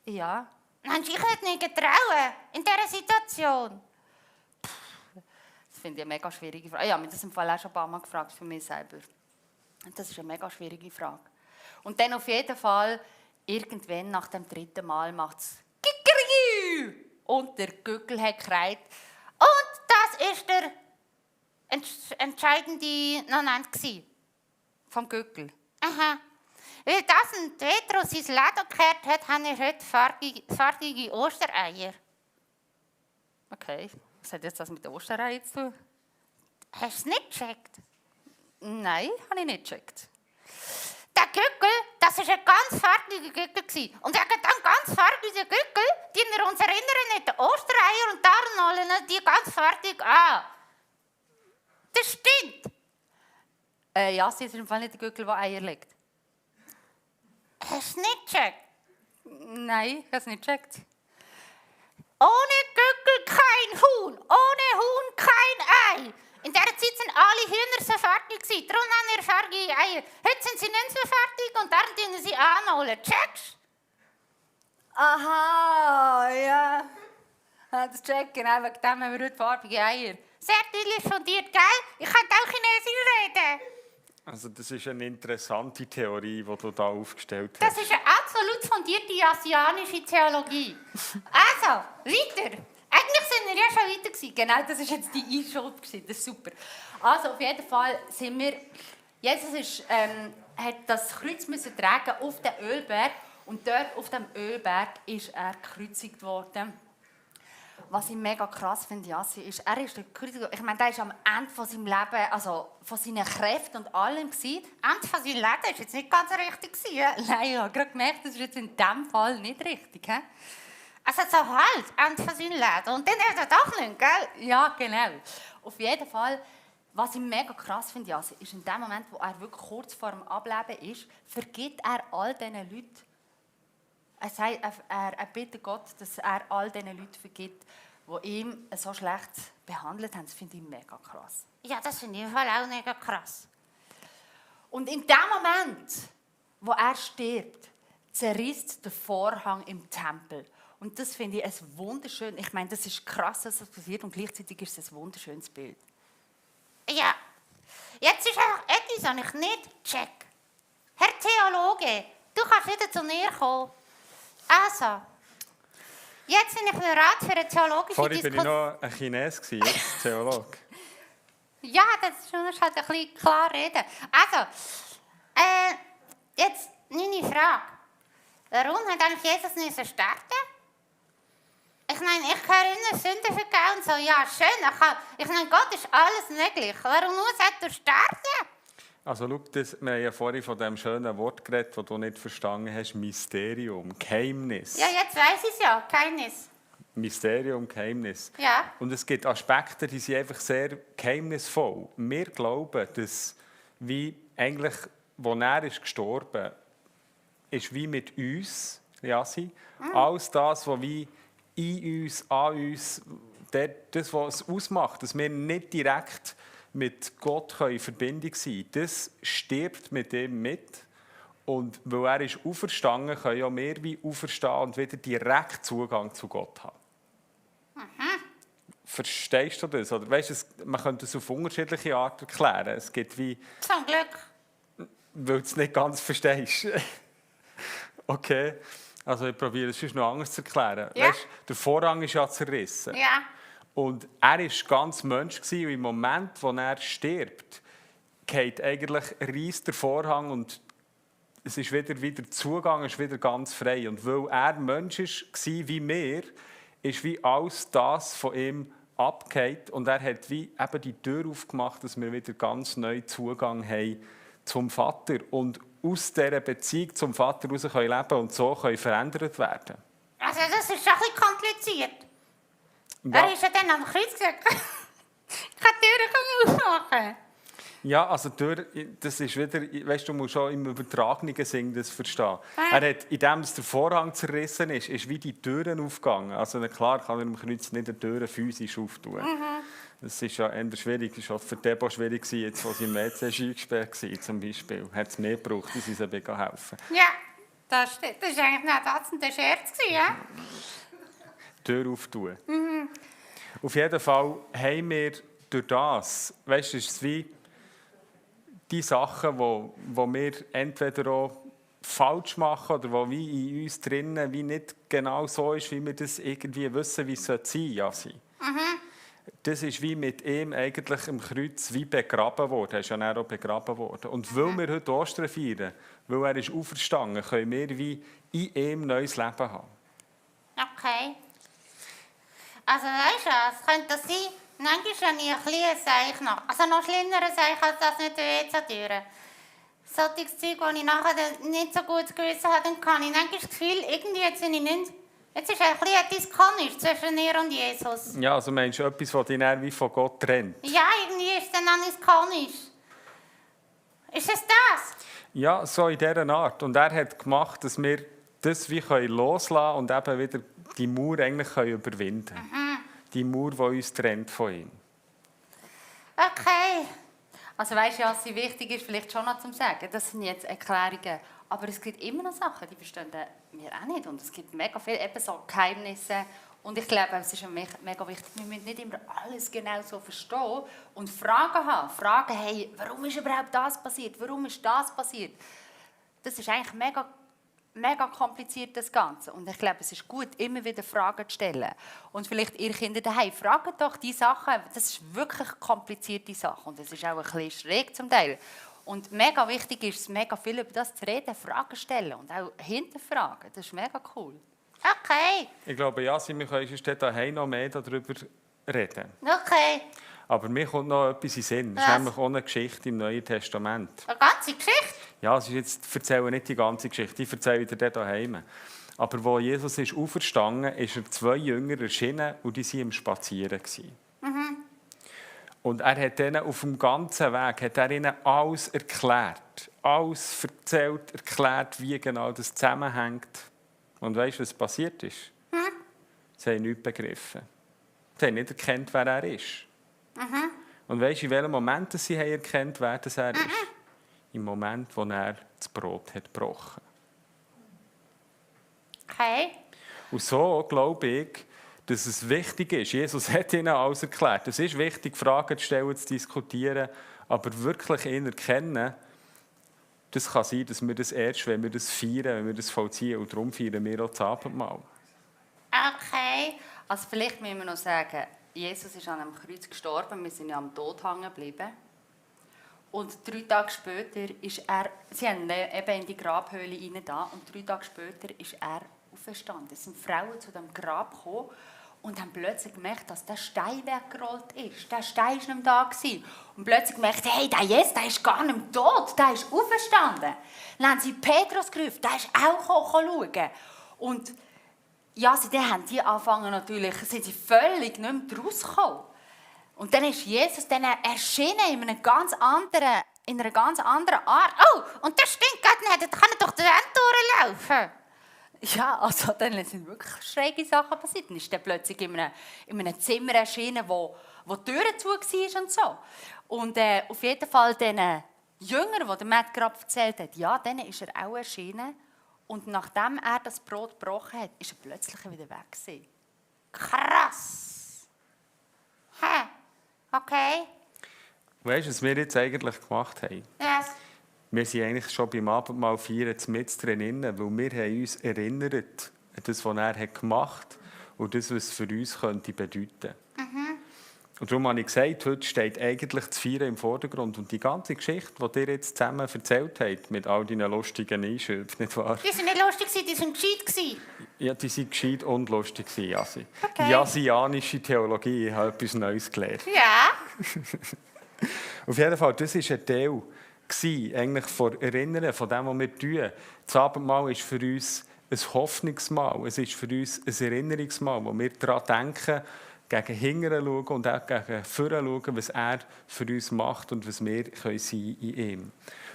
Ja. Mensch, ich hätte nicht getrauen in dieser Situation. Das finde ich eine mega schwierige Frage. Ich habe mich das im Fall auch schon ein paar Mal gefragt für mich selber. Das ist eine mega schwierige Frage. Und dann auf jeden Fall, irgendwann nach dem 3. Mal macht es Kikeriki! Und der Gückel hat gekreit. Und das ist der entscheidende Moment vom Gückel. Aha. Weil das ein Petrus sein Leben gekehrt hat, haben wir heute fertige Ostereier. Okay, was hat jetzt das mit den Ostereiern zu tun? Hast du es nicht gecheckt? Nein, habe ich nicht gecheckt. Der Gückel, das war ein ganz fertiger Gückel. Und wegen dem ganz fertigen Gückel, die wir uns erinnern an die Ostereier und darum holen die ganz fertig an. Das stimmt. Ja, es ist im Fall nicht der Gückel, der Eier legt. Hast du nicht gecheckt? Nein, ich habe es nicht gecheckt. Ohne Gückel kein Huhn, ohne Huhn kein Ei. In dieser Zeit sind alle Hühner so fertig. Darum haben wir fertige Eier. Heute sind sie nicht so fertig und darum tun sie anholen. Checkst du? Aha, ja. Das checkt genau, wegen dem haben wir heute farbige Eier. Sehr deutlich fundiert, gell? Ich kann auch Chinesisch reden. Also das ist eine interessante Theorie, die du da aufgestellt Das hast. ist eine absolut fundierte asiatische Theologie. Also, weiter. Eigentlich sind wir ja schon weiter gewesen. Genau, das ist jetzt die Einschub gewesen. Das ist super. Also, auf jeden Fall sind wir... Jesus hat das Kreuz müssen tragen auf den Ölberg. Und dort auf dem Ölberg ist er gekreuzigt worden. Was ich mega krass finde, Jassi, ist, er ist gekreuzigt. Ich meine, der war am Ende von seinem Leben, also von seinen Kräften und allem gewesen. Ende von seinem Leben war jetzt nicht ganz richtig gewesen. Nein, ich habe gerade gemerkt, das ist jetzt in diesem Fall nicht richtig. He? Also so halt, Ende von seinem Leben. Und dann ist er doch nicht, gell? Ja, genau. Auf jeden Fall, was ich mega krass finde, Jassi, ist in dem Moment, wo er wirklich kurz vor dem Ableben ist, vergibt er all diesen Leuten. Er bittet Gott, dass er all diesen Leuten vergibt, die ihm so schlecht behandelt haben. Das finde ich mega krass. Ja, das finde ich im Fall auch mega krass. Und in dem Moment, wo er stirbt, zerriss der Vorhang im Tempel. Und das finde ich ein wunderschön. Ich meine, das ist krass, dass das passiert und gleichzeitig ist es ein wunderschönes Bild. Ja, jetzt ist einfach etwas, was ich nicht check. Herr Theologe, du kannst wieder zu mir kommen. Also, jetzt bin ich bereit für eine theologische Vorhin Diskussion. war ich noch ein Chines, jetzt Theologe. Ja, das ist halt ein bisschen klar reden. Also, jetzt meine Frage. Warum hat eigentlich Jesus nicht sterben? Ich meine, ich höre immer Sünden vergeben und so. Ja, schön. Ich meine, Gott ist alles möglich. Warum muss er sterben? Also schau, wir haben ja vorhin von dem schönen Wort geredet, das du nicht verstanden hast, Mysterium, Geheimnis. Ja, jetzt weiss ich es ja. Geheimnis. Mysterium, Geheimnis. Ja. Und es gibt Aspekte, die sind einfach sehr geheimnisvoll. Wir glauben, dass wie eigentlich, wo er ist gestorben ist, wie mit uns, Jassi, alles das, was wie in uns, an uns, das, was es ausmacht, dass wir nicht direkt mit Gott in Verbindung sein können, das stirbt mit ihm mit. Und weil er ist auferstanden, können auch wir wie auferstehen und wieder direkt Zugang zu Gott haben. Verstehst du das? Oder weißt, man könnte es auf unterschiedliche Arten erklären. Es gibt wie, Zum Glück. weil du es nicht ganz verstehst. Okay, also ich probiere es sonst noch anders zu erklären. Ja. Weißt, der Vorhang ist ja zerrissen. Ja. Und er war ganz Mensch gewesen, und im Moment, wo er stirbt, reisst der Vorhang und es ist wieder der Zugang ist wieder ganz frei. Und weil er Mensch war wie wir, ist wie alles das von ihm abgefallen. Und er hat wie eben die Tür aufgemacht, dass wir wieder ganz neu Zugang haben zum Vater. Und aus dieser Beziehung zum Vater heraus leben können und so können verändert werden. Also das ist schon ein bisschen kompliziert. Ja. Er ist ja dann am Kreuz gesagt, ich kann die Türen aufmachen. Ja, also das ist wieder, weißt du, musst schon im übertragenen Sinn das verstehen. Ah. Er hat, indem der Vorhang zerrissen ist wie die Türen aufgegangen. Also klar kann er im Kreuz nicht die Türen physisch auftun. Das ist ja eher schwierig. Das war für Debo schwierig, jetzt, als sie im WC eingesperrt war, zum Beispiel. Hat es mehr gebraucht, dass sie helfen konnten. Ja, das stimmt. Das war eigentlich nicht das ein Scherz, ja? Die Tür auftun. Auf jeden Fall haben wir durch das, weißt du, es ist wie die Sachen, wo wir entweder auch falsch machen oder wo wie in uns drinnen wie nicht genau so ist, wie wir das irgendwie wissen, wie es sein sollte. Das ist wie mit ihm eigentlich im Kreuz wie begraben worden. Er ist ja dann auch begraben worden. Und weil wir heute Ostern feiern, weil er ist auferstanden, können wir wie in ihm neues Leben haben. Okay. Also weißt du, es könnte sein, manchmal habe ich ein kleines Seich noch. Also noch schlimmeres Seich als das mit der WC-Türe. Solches Zeug, das ich nachher nicht so gut gewissen habe, dann kann ich manchmal das Gefühl, irgendwie jetzt sind ich nicht... Jetzt ist ein bisschen etwas komisch zwischen mir und Jesus. Ja, also meinst du etwas, das dich dann wie von Gott trennt? Ja, irgendwie ist dann alles komisch. Ist es das? Ja, so in dieser Art. Und er hat gemacht, dass wir das wie loslassen können und eben wieder die Mauer eigentlich überwinden können. Die Mauer, die uns trennt von ihm. Okay. Also weißt du, was wichtig ist, vielleicht schon noch zu sagen, das sind jetzt Erklärungen, aber es gibt immer noch Sachen, die verstehen wir auch nicht und es gibt mega viele eben so Geheimnisse und ich glaube, es ist mega wichtig, wir müssen nicht immer alles genau so verstehen und Fragen haben. Fragen, hey, warum ist überhaupt das passiert? Warum ist das passiert? Das ist eigentlich mega kompliziert, das Ganze. Und ich glaube, es ist gut, immer wieder Fragen zu stellen. Und vielleicht ihr Kinder daheim, fragt doch die Sachen, das ist wirklich komplizierte Sache und es ist auch ein bisschen schräg zum Teil. Und mega wichtig ist es, mega viel über das zu reden, Fragen stellen und auch hinterfragen. Das ist mega cool. Okay. Ich glaube, ja, wir können sonst daheim noch mehr darüber reden. Okay. Aber mir kommt noch etwas in den Sinn. Das ist Was? nämlich auch eine Geschichte im Neuen Testament. Eine ganze Geschichte? Ja, ich erzähle nicht die ganze Geschichte, ich erzähle dir daheim. Aber als Jesus ist auferstanden ist, er 2 Jünger erschienen und die waren im Spazieren. Und er hat ihnen auf dem ganzen Weg ihnen alles erklärt. Alles erzählt, erklärt, wie genau das zusammenhängt. Und weißt du, was passiert ist? Sie haben nichts begriffen. Sie haben nicht erkannt, wer er ist. Und weißt du, in welchem Moment sie haben erkannt, wer das er ist? Im Moment, wo er das Brot hat gebrochen. Okay. Und so glaube ich, dass es wichtig ist. Jesus hat ihnen alles erklärt. Es ist wichtig, Fragen zu stellen, zu diskutieren, aber wirklich ihn erkennen, das kann sein, dass wir das erst, wenn wir das feiern, wenn wir das vollziehen. Und darum feiern wir auch das Abendmahl. Okay. Also vielleicht müssen wir noch sagen, Jesus ist an einem Kreuz gestorben, wir sind ja am Tod hängen geblieben. Und 3 Tage später ist er, sie haben eben in die Grabhöhle rein da, und 3 Tage später ist er auferstanden. Es sind Frauen zu dem Grab gekommen und haben plötzlich gemerkt, dass der Stein weggerollt ist. Der Stein war nicht mehr da gewesen. Und plötzlich gemerkt, hey, der Jesus, der ist gar nicht mehr tot, der ist auferstanden. Dann haben sie Petrus gerufen, der ist auch schauen. Und ja, seitdem haben die angefangen natürlich, sind sie völlig nicht mehr rausgekommen. Und dann ist Jesus dann erschienen in einer ganz anderen Art. Oh, und das stimmt gerade nicht, da kann er doch die Wand durchlaufen. Ja, also dann sind wirklich schräge Sachen passiert. Dann ist er plötzlich in einem Zimmer erschienen, wo die Türe zu war und so. Und auf jeden Fall den Jüngern, die Matt gerade erzählt hat, ja, dann ist er auch erschienen. Und nachdem er das Brot gebrochen hat, ist er plötzlich wieder weg gewesen. Krass. Hä? Okay. Weißt du, was wir jetzt eigentlich gemacht haben? Yes. Wir sind eigentlich schon beim Abendmahl feiern mit drinnen, weil wir haben uns erinnert an das, was er gemacht hat und das, was es für uns könnte bedeuten. Und darum habe ich gesagt, heute steht eigentlich das Feiern im Vordergrund. Und die ganze Geschichte, die ihr jetzt zusammen erzählt habt, mit all deinen lustigen Einschüben, nicht wahr? Die waren nicht lustig, die waren gescheit. Ja, die waren gescheit und lustig, Jasi. Okay. Jasianische Theologie, ich habe etwas Neues gelernt. Ja. Auf jeden Fall, das war ein Teil eigentlich von Erinnern, von dem, was wir tun. Das Abendmahl ist für uns ein Hoffnungsmahl. Es ist für uns ein Erinnerungsmahl, wo wir daran denken, gegen hinten schauen und auch gegen vorne schauen, was er für uns macht und was wir sein können in ihm.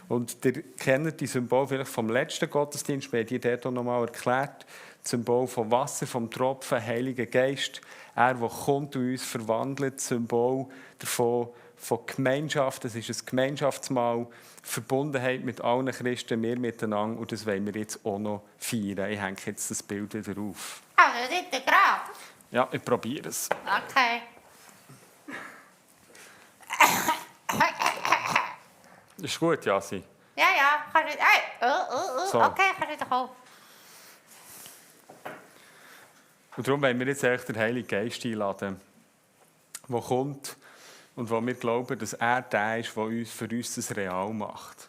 Und ihr kennt die Symbol vielleicht vom letzten Gottesdienst, wir haben die dort noch einmal erklärt. Das Symbol vom Wasser, vom Tropfen, Heiliger Geist. Er, der kommt und uns verwandelt. Das Symbol davon, von Gemeinschaft. Das ist ein Gemeinschaftsmahl. Verbundenheit mit allen Christen, wir miteinander. Und das wollen wir jetzt auch noch feiern. Ich hänge jetzt das Bild wieder auf. Also, bitte gerade. Ja, ich probiere es. Okay. Ist gut, Jasi. Ja, kannst du... Hey, So. okay, kannst du wieder kommen. Und darum wollen wir jetzt eigentlich den Heiligen Geist einladen, der kommt und wo wir glauben, dass er der ist, der für uns das real macht.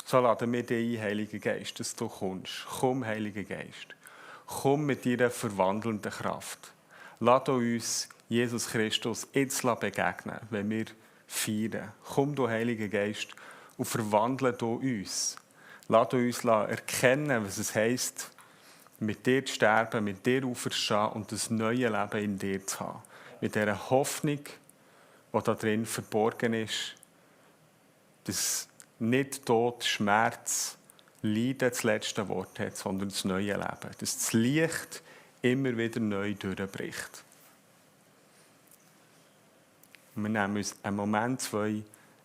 So laden wir dich ein, Heiliger Geist, dass du kommst. Komm, Heiliger Geist. Komm mit deiner verwandelnden Kraft. Lass uns Jesus Christus jetzt begegnen, wenn wir feiern. Komm, du Heiliger Geist, und verwandle du uns. Lass uns erkennen, was es heisst, mit dir zu sterben, mit dir auferstehen und das neue Leben in dir zu haben. Mit dieser Hoffnung, die da drin verborgen ist, dass nicht Tod, Schmerz, Leiden das letzte Wort hat, sondern das neue Leben. Dass das Licht immer wieder neu durchbricht. Und wir nehmen uns einen Moment, 2,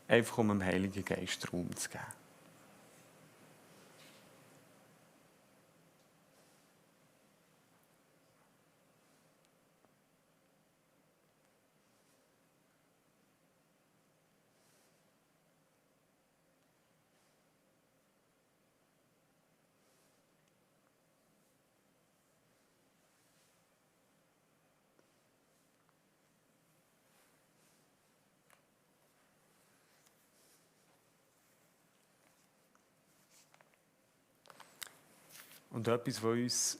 einfach um dem Heiligen Geist Raum zu geben. Und etwas, was uns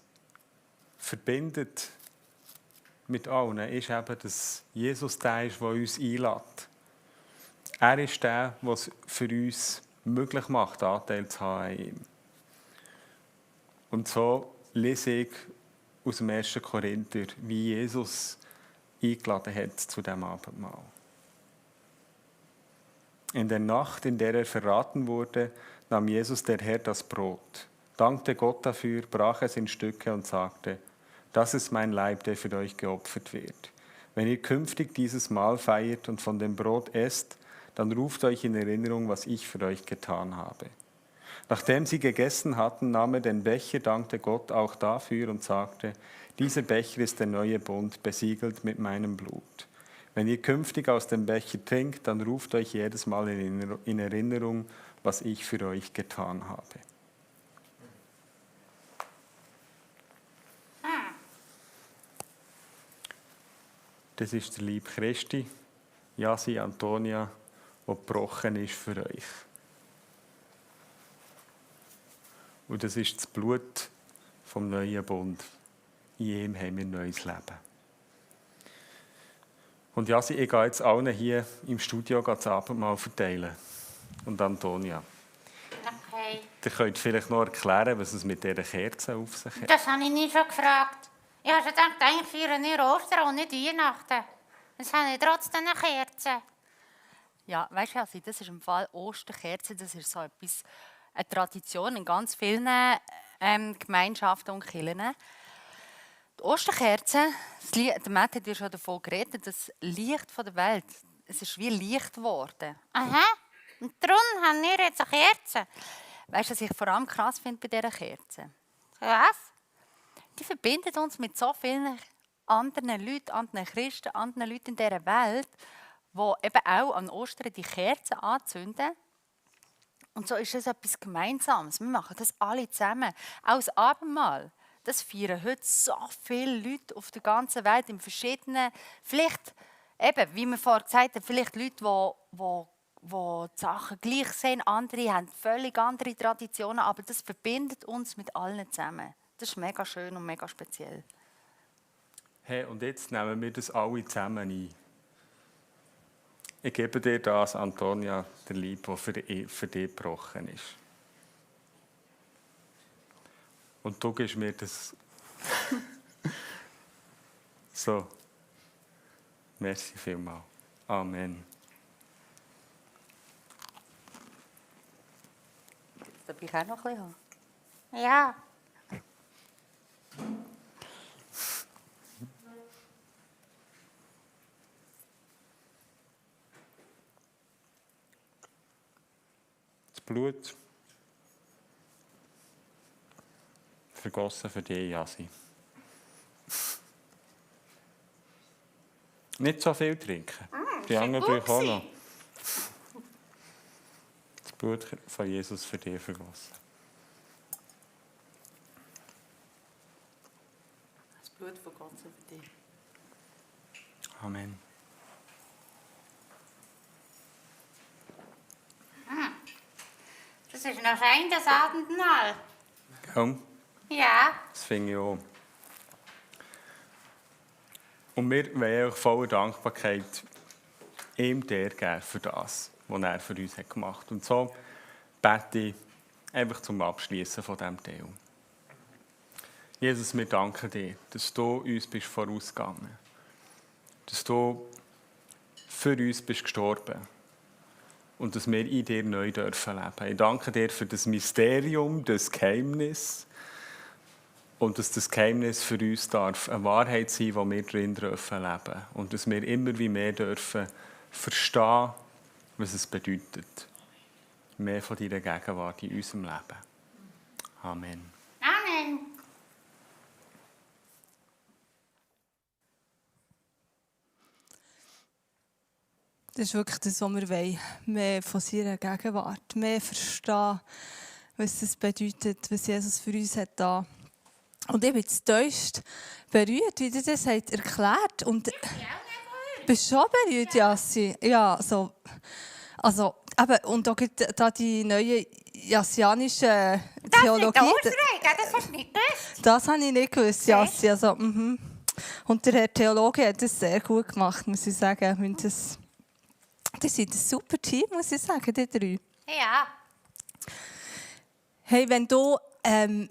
verbindet mit allen, ist eben, dass Jesus der ist, der uns einlädt. Er ist der, der es für uns möglich macht, Anteil zu haben an ihm. Und so lese ich aus dem 1. Korinther, wie Jesus eingeladen hat zu diesem Abendmahl. In der Nacht, in der er verraten wurde, nahm Jesus der Herr das Brot, dankte Gott dafür, brach es in Stücke und sagte, das ist mein Leib, der für euch geopfert wird. Wenn ihr künftig dieses Mahl feiert und von dem Brot esst, dann ruft euch in Erinnerung, was ich für euch getan habe. Nachdem sie gegessen hatten, nahm er den Becher, dankte Gott auch dafür und sagte, dieser Becher ist der neue Bund, besiegelt mit meinem Blut. Wenn ihr künftig aus dem Becher trinkt, dann ruft euch jedes Mal in Erinnerung, was ich für euch getan habe. Das ist der Leib Christi, Jasi, Antonia, der gebrochen ist für euch. Und das ist das Blut vom neuen Bund. In ihm haben wir ein neues Leben. Und Jasi, ich gehe jetzt allen hier im Studio das Abendmahl verteilen. Und Antonia. Okay. Ihr könnt vielleicht noch erklären, was es mit dieser Kerze auf sich hat. Das habe ich nie schon gefragt. Ich habe schon gedacht, eigentlich feiern wir Ostern und nicht Weihnachten. Das habe ich trotzdem eine Kerze. Ja, weißt du, also, das ist im Fall Osterkerze, das ist so etwas, eine Tradition in ganz vielen Gemeinschaften und Kirchen. Die Osterkerze, der Matt hat ja schon davon geredet, das Licht der Welt, es ist wie Licht geworden. Aha. Und darum haben wir jetzt eine Kerze. Weißt du, was ich vor allem krass finde bei dieser Kerze? Was? Die verbindet uns mit so vielen anderen Leuten, anderen Christen, anderen Leuten in dieser Welt, die eben auch an Ostern die Kerzen anzünden. Und so ist es etwas Gemeinsames. Wir machen das alle zusammen. Auch das Abendmahl. Das feiern heute so viele Leute auf der ganzen Welt in verschiedenen, vielleicht, eben, wie wir vorhin gesagt haben, vielleicht Leute, die die Sachen gleich sehen, andere haben völlig andere Traditionen, aber das verbindet uns mit allen zusammen. Das ist mega schön und mega speziell. Hey, und jetzt nehmen wir das alle zusammen ein. Ich gebe dir das, Antonia, der Lieb, der für dich gebrochen ist. Und du gibst mir das. So. Merci vielmals. Amen. Das darf ich auch noch ein bisschen haben. Ja. Das Blut vergossen für dich, Jasi. Nicht so viel trinken. Die anderen brauchen auch noch. Das Blut von Jesus für dich vergossen. Das Blut von Gott für dich. Amen. Das ist noch fein, das Abendmahl. Gell? Ja. Das finde ich auch. Und wir wollen auch voller Dankbarkeit ihm geben für das, was er für uns gemacht hat. Und so bete ich einfach zum Abschließen von diesem Teil. Jesus, wir danken dir, dass du uns bist vorausgegangen. Dass du für uns bist gestorben. Und dass wir in dir neu dürfen leben. Ich danke dir für das Mysterium, das Geheimnis. Und dass das Geheimnis für uns darf eine Wahrheit sein, wo wir drin dürfen leben. Und dass wir immer wie mehr dürfen verstehen, was es bedeutet. Mehr von deiner Gegenwart in unserem Leben. Amen. Amen. Das ist wirklich das, was wir wollen. Mehr von seiner Gegenwart. Mehr verstehen, was es bedeutet, was Jesus für uns hat da. Und ich bin zutiefst berührt, wie du das erklärt hast. Und bist du schon berührt, Jassi? Ja, so. Also, eben, und auch da die neue jassianische Theologie. Das ist der das hast du nicht gewusst. Das habe ich nicht gewusst, Jassi. Also, Und der Herr Theologe hat das sehr gut gemacht, muss ich sagen. Das sind ein super Team, muss ich sagen, die drei. Ja. Hey, wenn du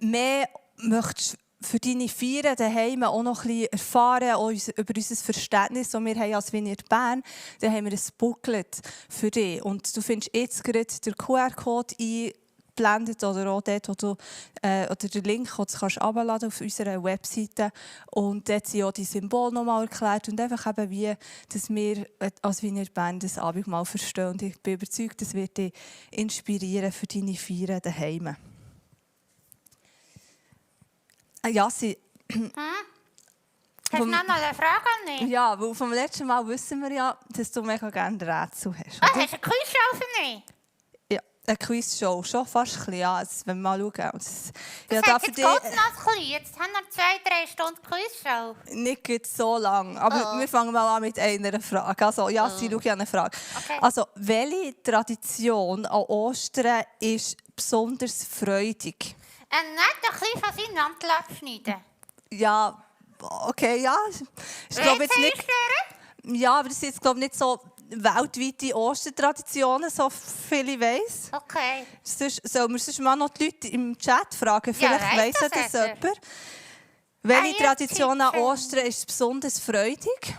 mehr möchtest für deine Feiern daheim auch noch ein bisschen erfahren, auch über unser Verständnis, das wir haben als Vineyard Bern, dann haben wir ein Booklet für dich. Und du findest jetzt gerade den QR-Code eingeblendet oder auch dort, wo du, oder den Link, den du herunterladen auf unserer Webseite. Und dort sind auch die Symbole nochmal erklärt und einfach eben wie, dass wir als Vineyard Bern das Abendmahl verstehen. Und ich bin überzeugt, das wird dich inspirieren für deine Feiern daheim. Jassi, Hast du noch mal eine Frage an mich? ja, weil vom letzten Mal wissen wir ja, dass du mega gerne Rätsel hast. Ah, Oder? hast du eine Quizshow für mich? Ja, eine Quizshow, schon fast ein bisschen, ja. Jetzt, wenn wir mal schauen. Das Ja, heißt, jetzt geht es noch klein. Jetzt haben wir 2-3 Stunden Quizshow. nicht gerade so lang, aber wir fangen mal an mit einer Frage. Also, Jassi, schau ich an eine Frage. Okay. Also, welche Tradition an Ostern ist besonders freudig? Nicht ein bisschen von seinem Mantel abschneiden. Ja, okay, ja. Ich glaube jetzt nicht... einstellen? Ja, aber das sind jetzt, glaube ich, nicht so weltweite Ostertraditionen, so viel ich weiss. Okay. Sollen wir sonst mal noch die Leute im Chat fragen? Ja, Vielleicht weiss weiss das das jemand. Welche Tradition an Eiertütchen. Ostern ist besonders freudig?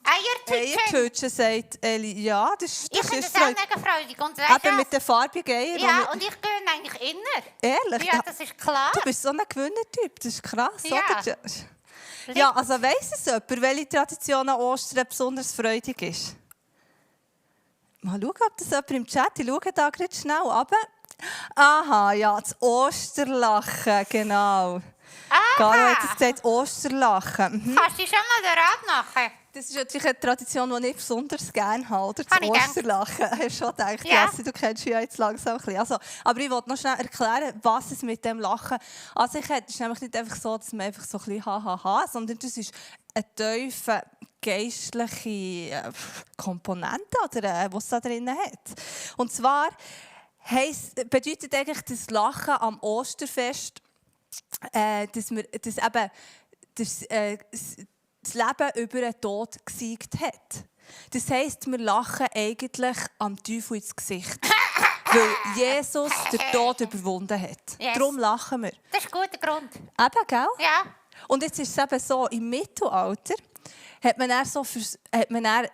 Eiertütchen. Eiertütchen, sagt Eli. Ja, das Ich finde ist das auch freudig. mega freudig. Und weißt Eben du mit den farbigen Eiern. ja, und ich gönne eigentlich immer. Ehrlich? Ja, das ist klar. Du bist so ein Gewinnertyp, das ist krass, Ja. oder? Ja, also weiss es jemand, welche Tradition an Ostern besonders freudig ist? Mal schauen, ob das jemand im Chat, ich schaue da gerade schnell runter. Aha, ja, das Osterlachen, genau. Ah, Caro hat es gesagt, Osterlachen. Mhm. Kannst du schon mal den Rat machen? Das ist natürlich eine Tradition, die ich besonders gerne habe, oder? Das Habe ich gedacht. Osterlachen. Hast du schon gedacht, Ja. Jessie, du kennst ja jetzt langsam ein bisschen. Also, aber ich wollte noch schnell erklären, was es mit dem Lachen an sich hat. Es ist nämlich nicht einfach so, dass man einfach so ein bisschen hahaha, sondern das ist eine tiefe geistliche Komponente, oder, die es da drin hat. Und zwar bedeutet eigentlich das Lachen am Osterfest, dass wir das eben das Leben über den Tod gesiegt hat. Das heisst, wir lachen eigentlich am Teufel ins Gesicht. Weil Jesus den Tod überwunden hat. Yes. Darum lachen wir. Das ist ein guter Grund. Eben, gell? Ja. Und jetzt ist es eben so, im Mittelalter hat man dann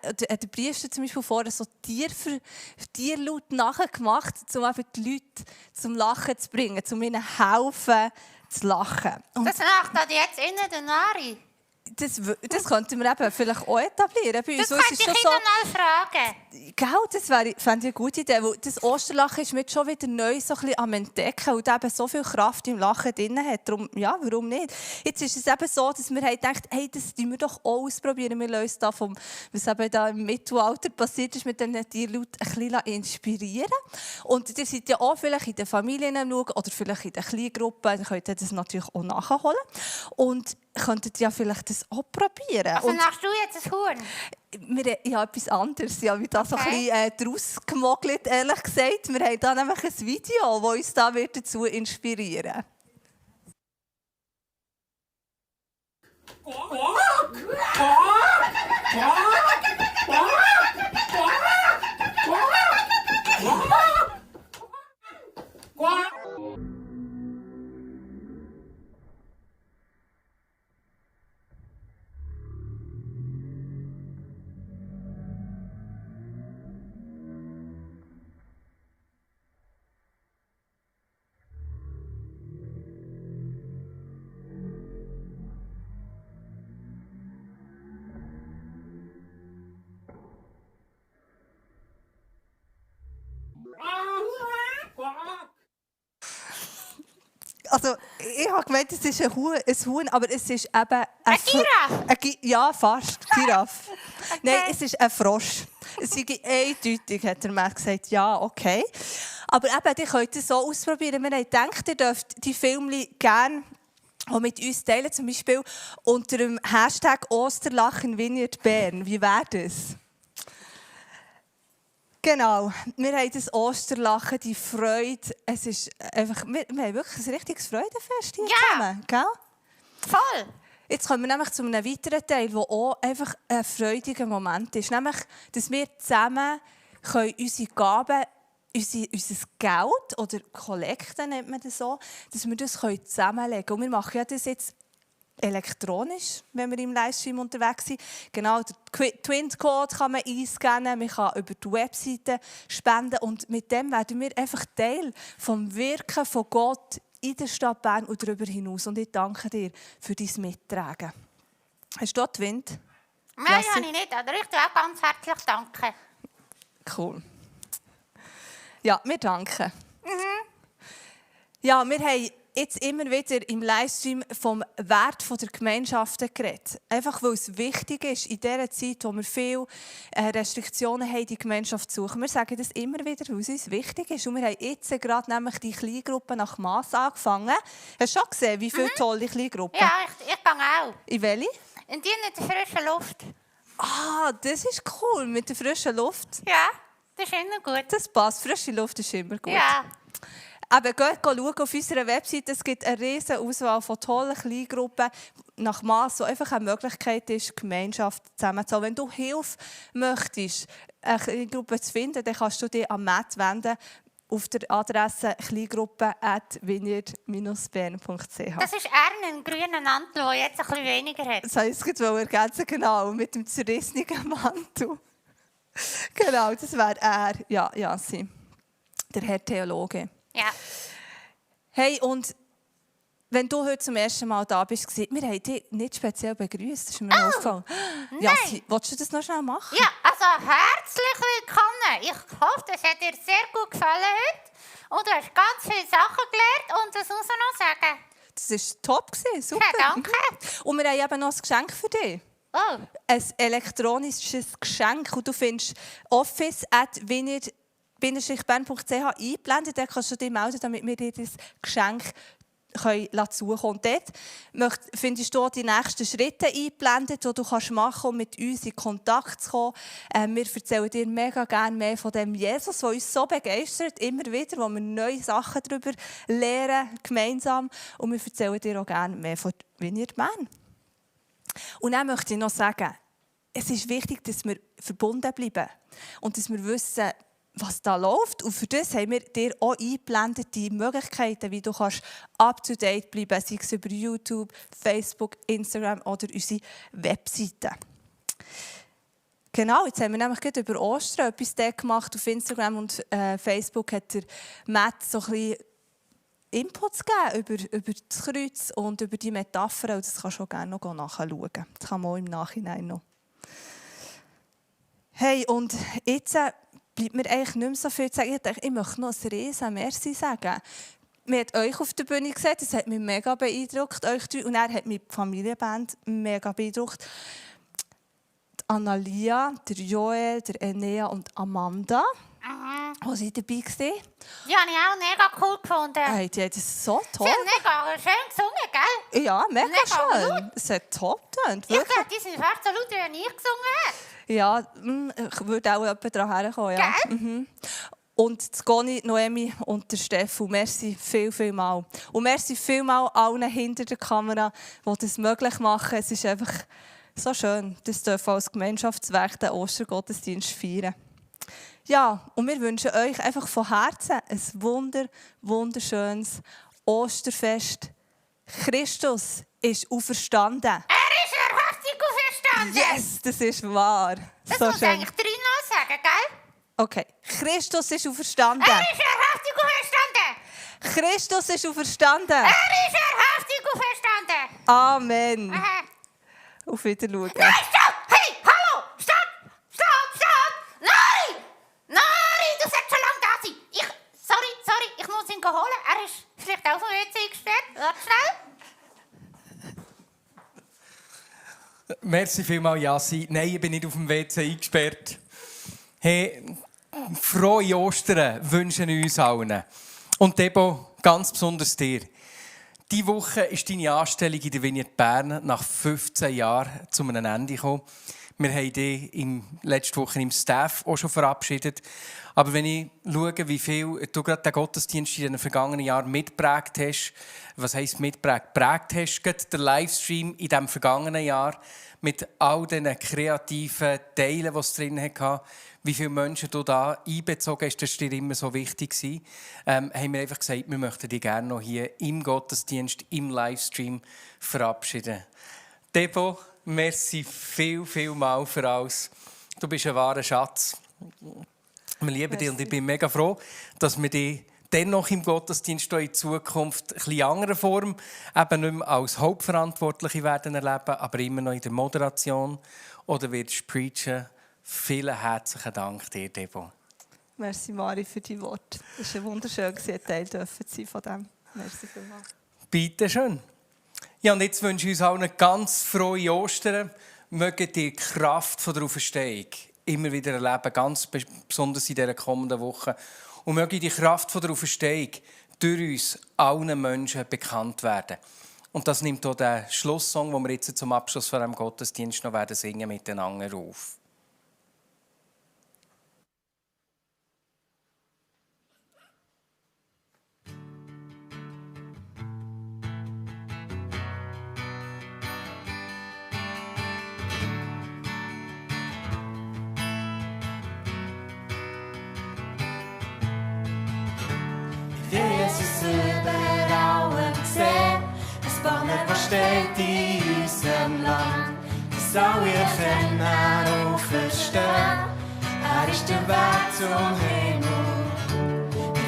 der Priester zum Beispiel vorher so Tierlaut nachgemacht, um eben die Leute zum Lachen zu bringen, um ihnen helfen zu lachen. Und Das macht dann jetzt innen den Nari. das könnten wir eben vielleicht auch etablieren bei uns. Das Weil es könnte ist ich schon Ihnen mal fragen. Gell, das fände ich eine gute Idee, weil das Osterlachen ist mit schon wieder neu so ein bisschen am Entdecken und eben so viel Kraft im Lachen drin hat. Darum, ja, warum nicht? Jetzt ist es eben so, dass wir gedacht haben, hey, das müssen wir doch auch ausprobieren. Wir lassen uns da vom, was eben da im Mittelalter passiert ist, mit diesen Tierleuten ein bisschen inspirieren. Und ihr seid ja auch vielleicht in den Familien schauen oder vielleicht in den Kleingruppen, dann könnt ihr das natürlich auch nachholen. Und könntet ja vielleicht das auch probieren. Also Und machst du jetzt ein Huhn? ich habe etwas anderes. Ich habe da so ein bisschen draus gemogelt, ehrlich gesagt. Wir haben da nämlich ein Video, das uns da dazu inspirieren Also, ich habe gemeint, es ist ein Huhn, aber es ist eben Ein Giraffe? Ja, fast. Giraffe. Nein, es ist ein Frosch. Es ist eindeutig, hat der Mann gesagt. Ja, okay. Aber eben, ihr könnt es so ausprobieren. Wir haben gedacht, ihr dürft die Filme gerne auch mit uns teilen, zum Beispiel unter dem Hashtag Osterlachen Vineyard Bern. Wie wäre das? Genau, wir haben das Osterlachen, die Freude. Es ist einfach, wir haben wirklich ein richtiges Freudenfest hier zusammen. Gell? Voll. Jetzt kommen wir nämlich zu einem weiteren Teil, der auch einfach ein freudiger Moment ist. Nämlich, dass wir zusammen unsere Gaben, unser Geld oder Kollekte nennt man das so, dass wir das zusammenlegen können. Und wir machen ja das jetzt elektronisch, wenn wir im Livestream unterwegs sind. Genau, den Twin-Code kann man einscannen, man kann über die Webseite spenden und mit dem werden wir einfach Teil vom Wirken von Gott in der Stadt Bern und darüber hinaus. Und ich danke dir für dein Mittragen. Hast du Twin? Nein, Lassi? habe ich nicht. Aber ich auch ganz herzlich danke. Cool. Ja, wir danken. Ja, wir haben jetzt immer wieder im Livestream vom Wert der Gemeinschaften geredet. Einfach weil es wichtig ist, in dieser Zeit, wo wir viele Restriktionen haben, die Gemeinschaft zu suchen. Wir sagen das immer wieder, weil es uns wichtig ist. Und wir haben jetzt gerade nämlich die Kleingruppe nach Mass angefangen. Hast du schon gesehen, wie viele tolle Kleingruppen? Ja, ich gehe auch. In welche? In die in der frischen Luft. Ah, das ist cool, mit der frischen Luft. Ja, das ist immer gut. Das passt, frische Luft ist immer gut. Ja. Aber geht schauen auf unserer Webseite. Es gibt eine riesige Auswahl von tollen Kleingruppen nach Mass, wo einfach eine Möglichkeit ist, Gemeinschaft zusammenzuhalten. Wenn du Hilfe möchtest, eine Kleingruppe zu finden, dann kannst du dich an Matt wenden auf der Adresse kleingruppe@vineyard-bern.ch. Das ist ein grüner Mantel, der jetzt ein bisschen weniger hat. Das heisst, ich wollte ergänzen, genau, mit dem zerrissenen Mantel. Genau, das wäre er, ja, Jassi, der Herr Theologe. Ja. Hey, und wenn du heute zum ersten Mal da bist, wir haben dich nicht speziell begrüßt. Das ist mir aufgefallen. Jassi, willst du das noch schnell machen? Ja, also herzlich willkommen. Ich hoffe, es hat dir sehr gut gefallen heute. Und du hast ganz viele Sachen gelernt. Und das muss ich noch sagen. Das war top, super. Ja, danke. Und wir haben eben noch ein Geschenk für dich. Oh, Ein elektronisches Geschenk. Und du findest office@wiener-bern.ch eingeblendet. Dort kannst du dich melden, damit wir dir das Geschenk zukommen. Und dort findest du die nächsten Schritte eingeblendet, die du machen kannst, um mit uns in Kontakt zu kommen. Wir erzählen dir mega gerne mehr von dem Jesus, der uns so begeistert, immer wieder, wo wir neue Sachen darüber lernen, gemeinsam. Und wir erzählen dir auch gerne mehr von Wiener Bern. Und dann möchte ich noch sagen, es ist wichtig, dass wir verbunden bleiben und dass wir wissen, was da läuft. Und für das haben wir dir auch eingeblendet die Möglichkeiten, wie du up-to-date bleiben kannst, sei es über YouTube, Facebook, Instagram oder unsere Webseite. Genau, jetzt haben wir nämlich gerade über Ostern etwas gemacht. Auf Instagram und Facebook hat der Matt so ein bisschen Inputs gegeben über das Kreuz und über die Metaphern. Und das kannst du auch gerne noch nachschauen. Das kann man auch im Nachhinein noch. Hey, und jetzt bleibt mir eigentlich nicht mehr so viel zu sagen. Ich möchte noch ein riesen Merci sagen. Man hat euch auf der Bühne gesehen, das hat mich mega beeindruckt. Euch drei. Und er hat mich die Familienband mega beeindruckt. Die Analia, der Joel, der Enea und Amanda. Wo seid ihr dabei gewesen? die habe ich auch mega cool gefunden. Hey, die haben das so toll. Sie haben mega schön gesungen, gell? Ja, mega Mega schön. Es hat top getönt, Ich wirklich. glaube, die sind fast so laut, wie ich gesungen habe. Ja, ich würde auch jemand daran herkommen. Ja. Gell? Und die Goni, Noemi und der Stefan, merci viel mal. Und merci vielmal allen hinter der Kamera, die das möglich machen. Es ist einfach so schön, das dürfen als Gemeinschaftswerk den Ostergottesdienst feiern. Ja, und wir wünschen euch einfach von Herzen ein wunderschönes Osterfest. Christus ist auferstanden. Er ist wahrhaftig auferstanden. Yes, das ist wahr. Das So muss schön. eigentlich drin noch sagen, gell? Okay, Christus ist auferstanden. Er ist wahrhaftig auferstanden. Christus ist auferstanden. Er ist wahrhaftig auferstanden. Amen. Aha. Auf Wiedersehen. Nein, stopp! Hey, hallo! Stopp! Nari! Nari, du sollst schon lange da sein. Sorry, ich muss ihn holen. Er ist vielleicht auch vom WC gesperrt. Warte schnell. Merci vielmals, Jassi. Nein, ich bin nicht auf dem WC eingesperrt. Hey, frohe Ostern wünschen uns allen. Und Debo, ganz besonders dir. Diese Woche ist deine Anstellung in der Vineyard Bern nach 15 Jahren zu einem Ende gekommen. Wir haben dich letzte Woche im Staff auch schon verabschiedet. Aber wenn ich schaue, wie viel du gerade den Gottesdienst in den vergangenen Jahren mitgeprägt hast, was heisst mitgeprägt? Geprägt hast gerade den Livestream in diesem vergangenen Jahr mit all diesen kreativen Teilen, die es drin hatte, wie viele Menschen du da einbezogen hast, das war dir immer so wichtig. Haben wir einfach gesagt, wir möchten dich gerne noch hier im Gottesdienst, im Livestream verabschieden. Debo, merci viel mal für alles. Du bist ein wahrer Schatz. Wir lieben dich und ich bin mega froh, dass wir dich dennoch im Gottesdienst in Zukunft in etwas anderer Form eben nicht mehr als Hauptverantwortliche werden erleben, aber immer noch in der Moderation oder wirst preachen. Vielen herzlichen Dank dir, Debo. Merci, Mari, für die Worte. Es war wunderschön, Teil dürfen sein von dem. Merci vielmals. Bitte schön. Ja, und jetzt wünsche ich uns allen ganz frohe Ostern. Mögen die Kraft von der Auferstehung immer wieder erleben, ganz besonders in dieser kommenden Woche. Und möge die Kraft von der Auferstehung durch uns allen Menschen bekannt werden. Und das nimmt auch den Schlusssong, den wir jetzt zum Abschluss von diesem Gottesdienst noch singen miteinander auf. Jesus über allem gesehen, das Banner, das steht in unserem Land, das alle erkennen, er auferstehen, er ist der Weg zum Himmel.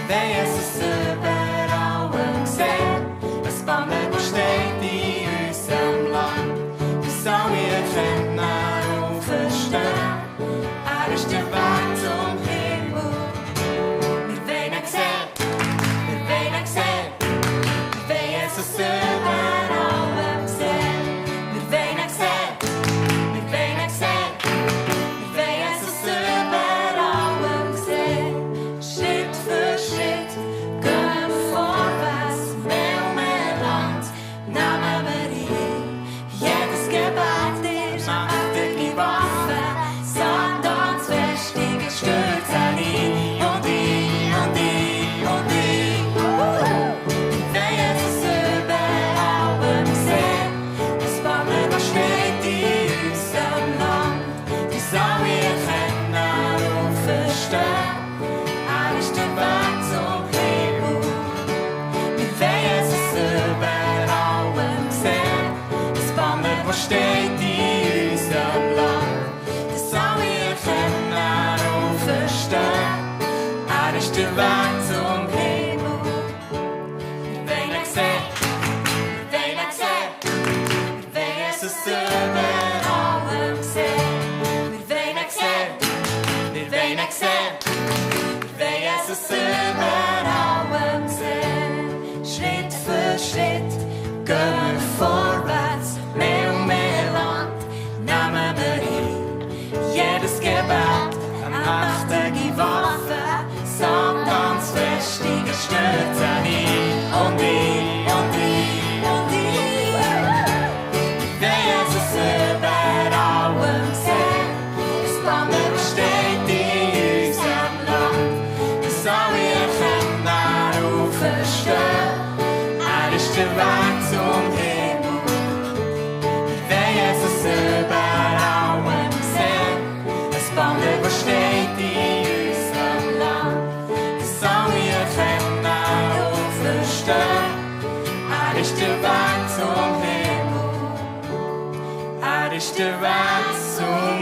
Wir Jesus über allem gesehen, das Banner, das steht in unserem Land, das alle erkennen, er auferstehen, er ist der Weg zum Himmel. Wir wollen ihn sehen. Jesus über gehen wir vorwärts, mehr und mehr Land nehmen wir hin. Jedes Gebet eine mächtige Waffe, sagt ganz fest, ich stürze ein. Und ich, und ich, und ich, will Jesus über allem sehen. Das Banner besteht in unserem Land, dass alle erkennen, er auferstehen. Er ist der Weg zum Himmel. Ich will Jesus über allem sehen. Das Banner besteht in unserem Land, dass alle erkennen, er auferstehen. Er ist der Weg zum Himmel. Er ist der Weg zum Himmel.